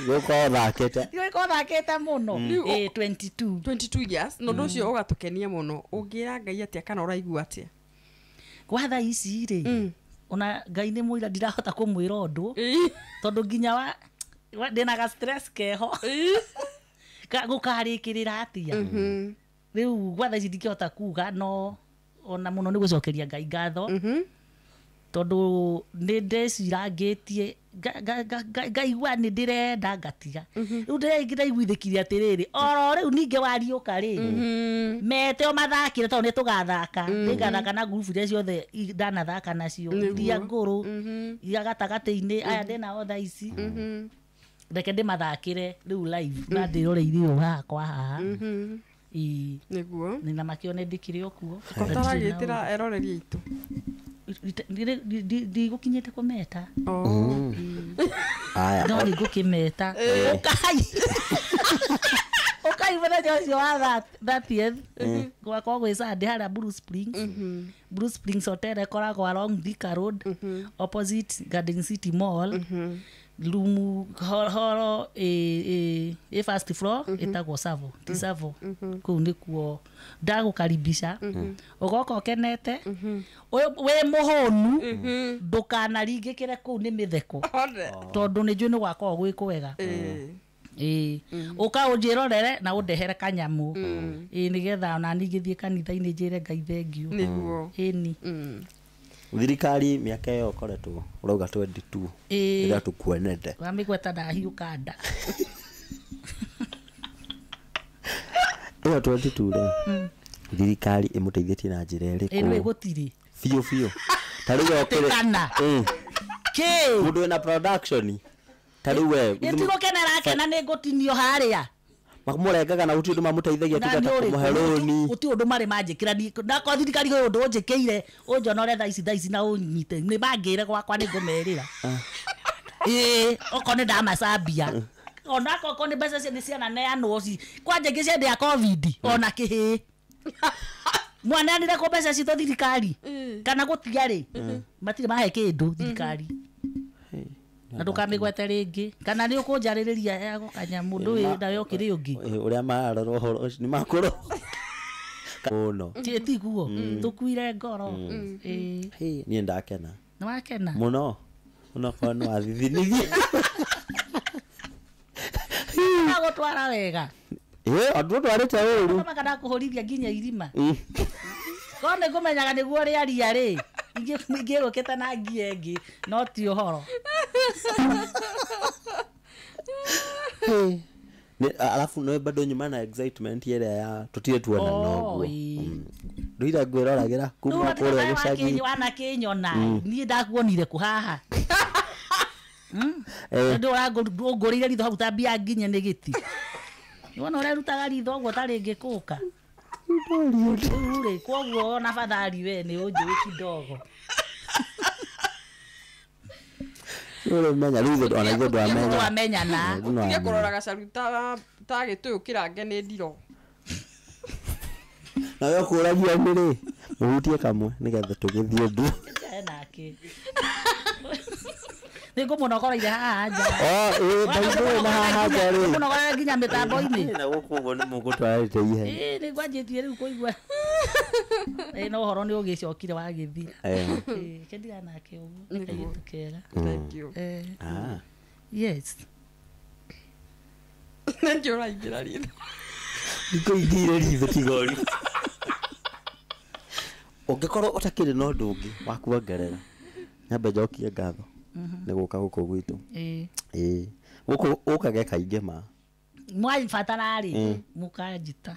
Gũkorwo thakĩte. gĩkorwo thakĩte mũno Rĩu Ĩ, 22 22 years na ũndũ ũcio ũgatũkenia mũno ũngĩra Ngai atĩa kana ũraigua atĩa gwa thaa ici rĩ ona Ngai nĩ mũira ndirahota kũmwĩra ũndũ tondũ nginya ndĩna ga stress keho gũkarĩkĩrĩra atĩa rĩu gwa thaa ici ndingĩhota kuga no ona mũno nĩ gũcokeria Ngai ngatho tondũ nĩ ndecirangĩtie ngaigua nĩ ndĩrenda ngatiga rĩu ndĩraiguithĩkire atĩrĩrĩ oro rĩu ningĩ wariũka rĩ mete o mathakire tondũ nĩ tũgathaka nĩngathaka na ngurubu iria ciothe ndanathaka nacio iria ngũrũ iria gatagatĩ-inĩ aya ndĩnao thaa ici reke ndĩmathakĩre rĩu live na ndĩroreire ũũ haha kwa haha Ĩĩ. nĩguo na makĩone ndĩkĩrĩ o kuo kotaragĩtĩra eroreri aitũ ndigũkinyĩte kũmeta Aya. no nĩ ngũkĩmeta ũkai Rora mũthenya ũcio wa 30th gwakwa gwĩ Sunday harĩa Blue Springs. Blue Springs Hotel ĩkoragwo along Thika Road, opposite Garden City Mall. Rumu horo ĩ first floor ĩtagwo Savo, ti Savo. Kũu nĩkuo ndagũkaribisha. Ũgoka ũkenete. Wĩ mũhũnu ndũkanaringĩkĩre kũu nĩ mĩtheko. Tondũ nĩ njũĩ nĩ gwakorwo gwĩ kwega. Ũka ũnjĩrorere na ũndehere kanyamũ. Nĩgetha ona niĩ ngĩthiĩ kanitha-inĩ njĩre Ngai thengiũ. Nĩguo. Ĩni. Thirikari mĩaka ĩyo ũkoretwo ũrauga 22 ĩrĩa tũkuonete. Wamĩgweta ndahiũka nda. Ĩyo 22 rĩ, thirikari ĩmũteithĩtie na njĩra ĩrĩkũ? Ĩno gũtirĩ. Biũ biũ. Ta rĩu okĩrĩ. Kana. Kĩ? Mũndũ wĩna production. Ta rĩu we. Ĩtigũkenera akena nĩ ngũtinio harĩa. Mamũrengaga na gũtirĩ ũndũ mamũteithagia tiga ta kũmũhe rũni. Gũtirĩ ũndũ marĩ manjĩkĩra niĩ. Ndakorwo thirikari kwĩ ũndũ ũnjĩkĩire, ũnjonore thaa ici thaa ici na ũnyite. Nĩ mangĩre gwakwa nĩ ngũmerĩra. Ĩĩ, okorwo nĩ ndamacambia. Ona okorwo nĩ mbeca nĩ ciananeanwo kwanja ingĩ ciendea COVID ona kĩhĩ. Mwaneanire kũ mbeca citũ thirikari? Kana gũtiarĩ? Matirĩ mahe kĩndũ thirikari. Na ndũkamĩgwete rĩngĩ. Kana nĩ ũkũnjarĩrĩria heagwo kanyamũ ndũĩ nawe ũkĩrĩ ũngĩ. Ũrĩa mararora ũhoro ũcio nĩ makũrũ. Mũno. Tiguo tũkuire ngoro. Niĩ ndakena. Nĩ wakena? Mũno. Mũno korwo nĩ wathithinithia. Agũtwara wega. Andũ twarĩte ũru. Kama kana kũhũrithia nginya irima. Korwo nĩ ngũmenyaga nĩguo rĩaria rĩ, ingĩrũkĩte na ngie ĩngĩ, no ti ũhoro. Alafu no bado nyuma na excitement ĩrĩa ya tũtirĩ tuona noguo. Ndũire ngwĩroragĩra kuma kũrĩa gĩcagi. Wanakĩnyona niĩ ndakuonire kũ haha. Ndũ ũrangũrĩire ritho hau ta mbia nginye nĩ gĩti. Nĩwona ũrerutaga ritho ũguo tarĩ ngĩkũka. Rĩu rĩ, kwoguo ona bathari we nĩ ũnjũĩ kidogo. Ũrĩmenya rĩu ithuĩ ona ithuĩ ndwamenya. Twamenyana. Ũtige kũrora gacaru ta gĩtũyũ kĩrange nĩ ndiro. Nawe ũkũragia nĩ rĩ, mũhutie kamwe nĩgetha tũgĩthiĩ ũndũ. Nake. Nĩ ngũmũnogoreire haha nja. Ndaigua na haha nja rĩ. Ngũmũnogorera nginya mĩtambo-inĩ. Na gũkũ ũguo nĩ mũgũtwarĩte ihenya. Nĩ ngwanjĩtie rĩu kũigua. No ũhoro nĩ ũgĩcokire wagĩthira. Kendiga nake ũguo, nĩ kairĩtu kega. Thank you. Yes. Nĩ ũraingĩra ritho. Ndikũingĩire ritho tigori. Ũngĩkorwo ũtakĩrĩ na ũndũ ũngĩ wa kuongerera, nyambe njokie ngatho nĩ gũka gũkũ gwitũ. Gũkũ ũkage kaingĩ ma. Mwabatara rĩ, mũkanjĩta.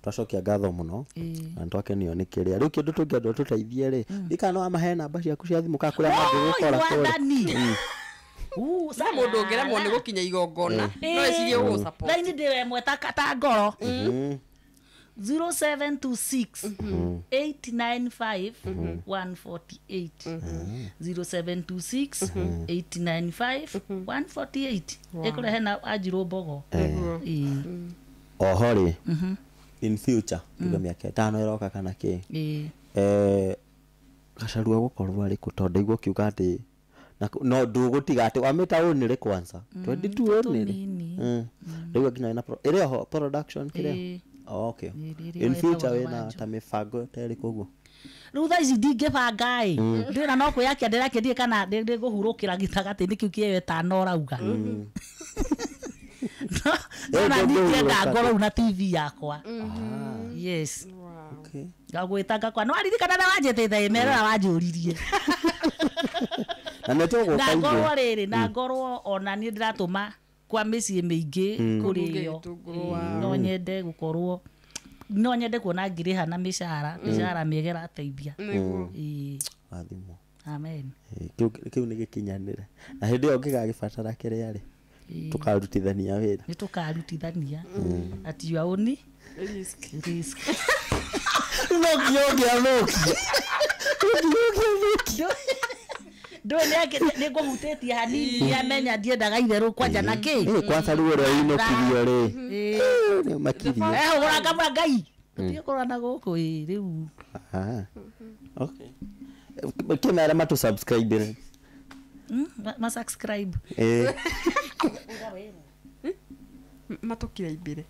Twacokia ngatho mũno na nĩtwakenio nĩ kĩrĩa. Rĩu kĩndũ tũngĩenda ũtũteithie rĩ, ndikana no wamahe namba ciaku cia thimũ kana kũrĩa mangĩgũkora kũrĩa. No mũndũ ũngĩremwo nĩ gũkinya igongona, no ecirie ũgũ-support. Raini ndĩ ĩmwe ta ngoro. 0726 895 148. 0726 895 148. Ĩkũrehe na Anjirũ Mbogo. Oho rĩ, in future tuge mĩaka ĩtano ĩroka kana kĩ, Gacaru egũkorwo arĩ kũ? Tondũ ndaigua ũkiuga atĩ no ndũgũtiga atĩ wamĩta ũnĩrĩ kwanza 22 ũnĩrĩ. Ndaigua nginya wĩna ĩrĩ oho production kĩrĩa. Okay. In future wĩna ta mĩbango ta ĩrĩkũ ũguo? Rĩu thaa ici ndingĩbanga ĩ, ndĩna no kwĩyakia ndĩrakia ndiĩ kana ndĩkũhurũkĩra gĩtagatĩ-inĩ kĩu kĩa ĩtano ũrauga. No na ndingĩenda ngorwo rĩu na TV yakwa. Yes. Ngagwĩta ngakwa no aririkana na wanjĩtĩte email na wanjũririe. Na nĩ tũgũka Na ithuĩ. ngorwo rĩrĩ, na ngorwo ona niĩ ndĩratũma kwa mĩciĩ mĩingĩ kũrĩo. No nyende gũkorwo, no nyende kuona ngĩrĩha na mĩcara, mĩcara mĩega ĩrateithia. Wathimwo. Amen. Kĩu nĩ gĩkinyanĩre. Na hĩndĩ ĩyo ũngĩgagĩbatara kĩrĩa rĩ, tũkarutithania wĩra. Nĩ tũkarutithania. At your own risk. Risk. No nginya ũngĩathũkia. Ndũĩ nĩ ngũhutĩtie hanini nĩamenya ndiendaga itherũ kwanja na kĩ. Kwanza rĩu ũrĩa ũinũkirio rĩ nĩ ũmakirie. Ehũgũra ngamũra Ngai tũtige kũrora na gũkũ ĩ rĩu. Okay. Kĩmere matũ subscribe rĩ. Ma subscribe. Matũkira imbere.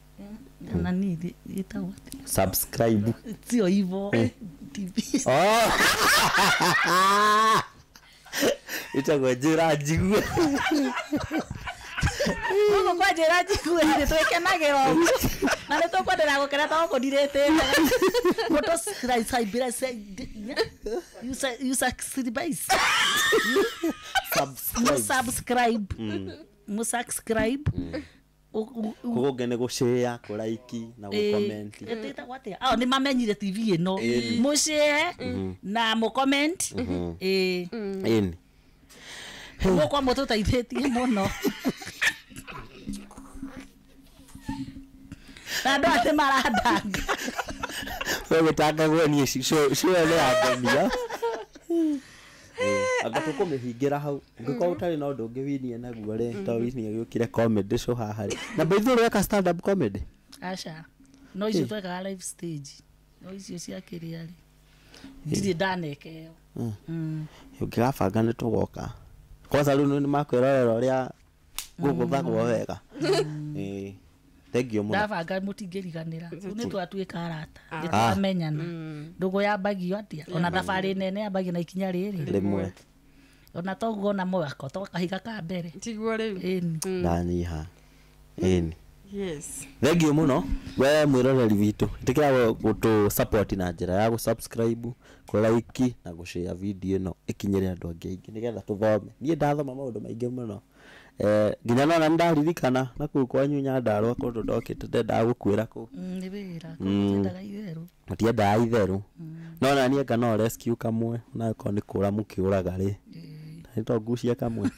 Na ni ĩtagwo atĩa? Subscribe. Sio hivyo. TV. Oh. Ĩtagwo njĩra njigue. Gũkũ kwa njĩra njigue nĩ twĩkenagĩra ũguo. Na nĩ tũkwendera gũkena ta gũkũ ndirĩtĩte. Mũtũ you subscribe. Subscribe. Subscribe. Mu subscribe. Koguo nĩ gũshare, kũlaiki na gũcomment. Ĩtagwo atĩa? Nĩ mamenyire TV ĩno. Mũshare na mũcomment. Ĩni. Gũkũ mũtũteithĩtie mũno. Na andũ atĩ marandanga. We gũtangagwo niĩ cio nĩ yangenia. Anga tũkũmĩhingĩra hau ũngĩkorwo ũtarĩ na ũndũ ũngĩ winie naguo rĩ to winie gĩũkire comedy show haha rĩ. Na by the way ũreka stand up comedy? Aca. No icio twekaga live stage. No icio cia kĩrĩa rĩ. Ndirĩ ndaneka ĩyo. Ũngĩgabanga nĩ tũgoka. Kwanza rĩu nĩ makwĩrorera ũrĩa gũgũthagwo wega. Thank you mũno. Ndabanga mũtingĩriganĩra. Rĩu nĩ twatuĩka arata. Nĩ twamenyana. Ndũgũ yambagio atĩa? Ona thabarĩ nene yambagia na ikinya rĩrĩ. Rĩmwe. Ona toguo ona mwako to kahiga ka mbere. Tiguo rĩu. Ĩni. Ndanyiha. Ĩni. Yes. Thank you mũno we mwĩroreri witũ. Ĩtĩkĩra gũtũ support na njĩra ya gũ subscribe, kũ like na gũ share video ĩno ĩkinyĩre andũ angĩ aingĩ nĩgetha tũthome. Niĩ ndathoma maũndũ maingĩ mũno. Nginya nona nĩndaririkana na kũu kwanyu Nyandarũa kũndũ ndokĩte ndendaga gũkuĩra kũu. Nĩ wĩra gũtiendaga itherũ. Matiendaga itherũ. No na niĩ anga no rescue kamwe ona akorwo nĩ kũra mũkĩũraga rĩ. Nĩ to ngucie kamwe.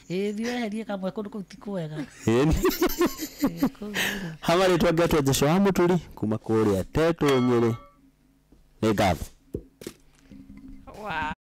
Ĩ thiĩ weherie kamwe kũndũ kũu ti kwega. Hama rĩtwa ngetwo Joshua wa Mũturi kuma kũrĩa Tetũ Nyĩrĩ. Nĩ ngatho. Wow.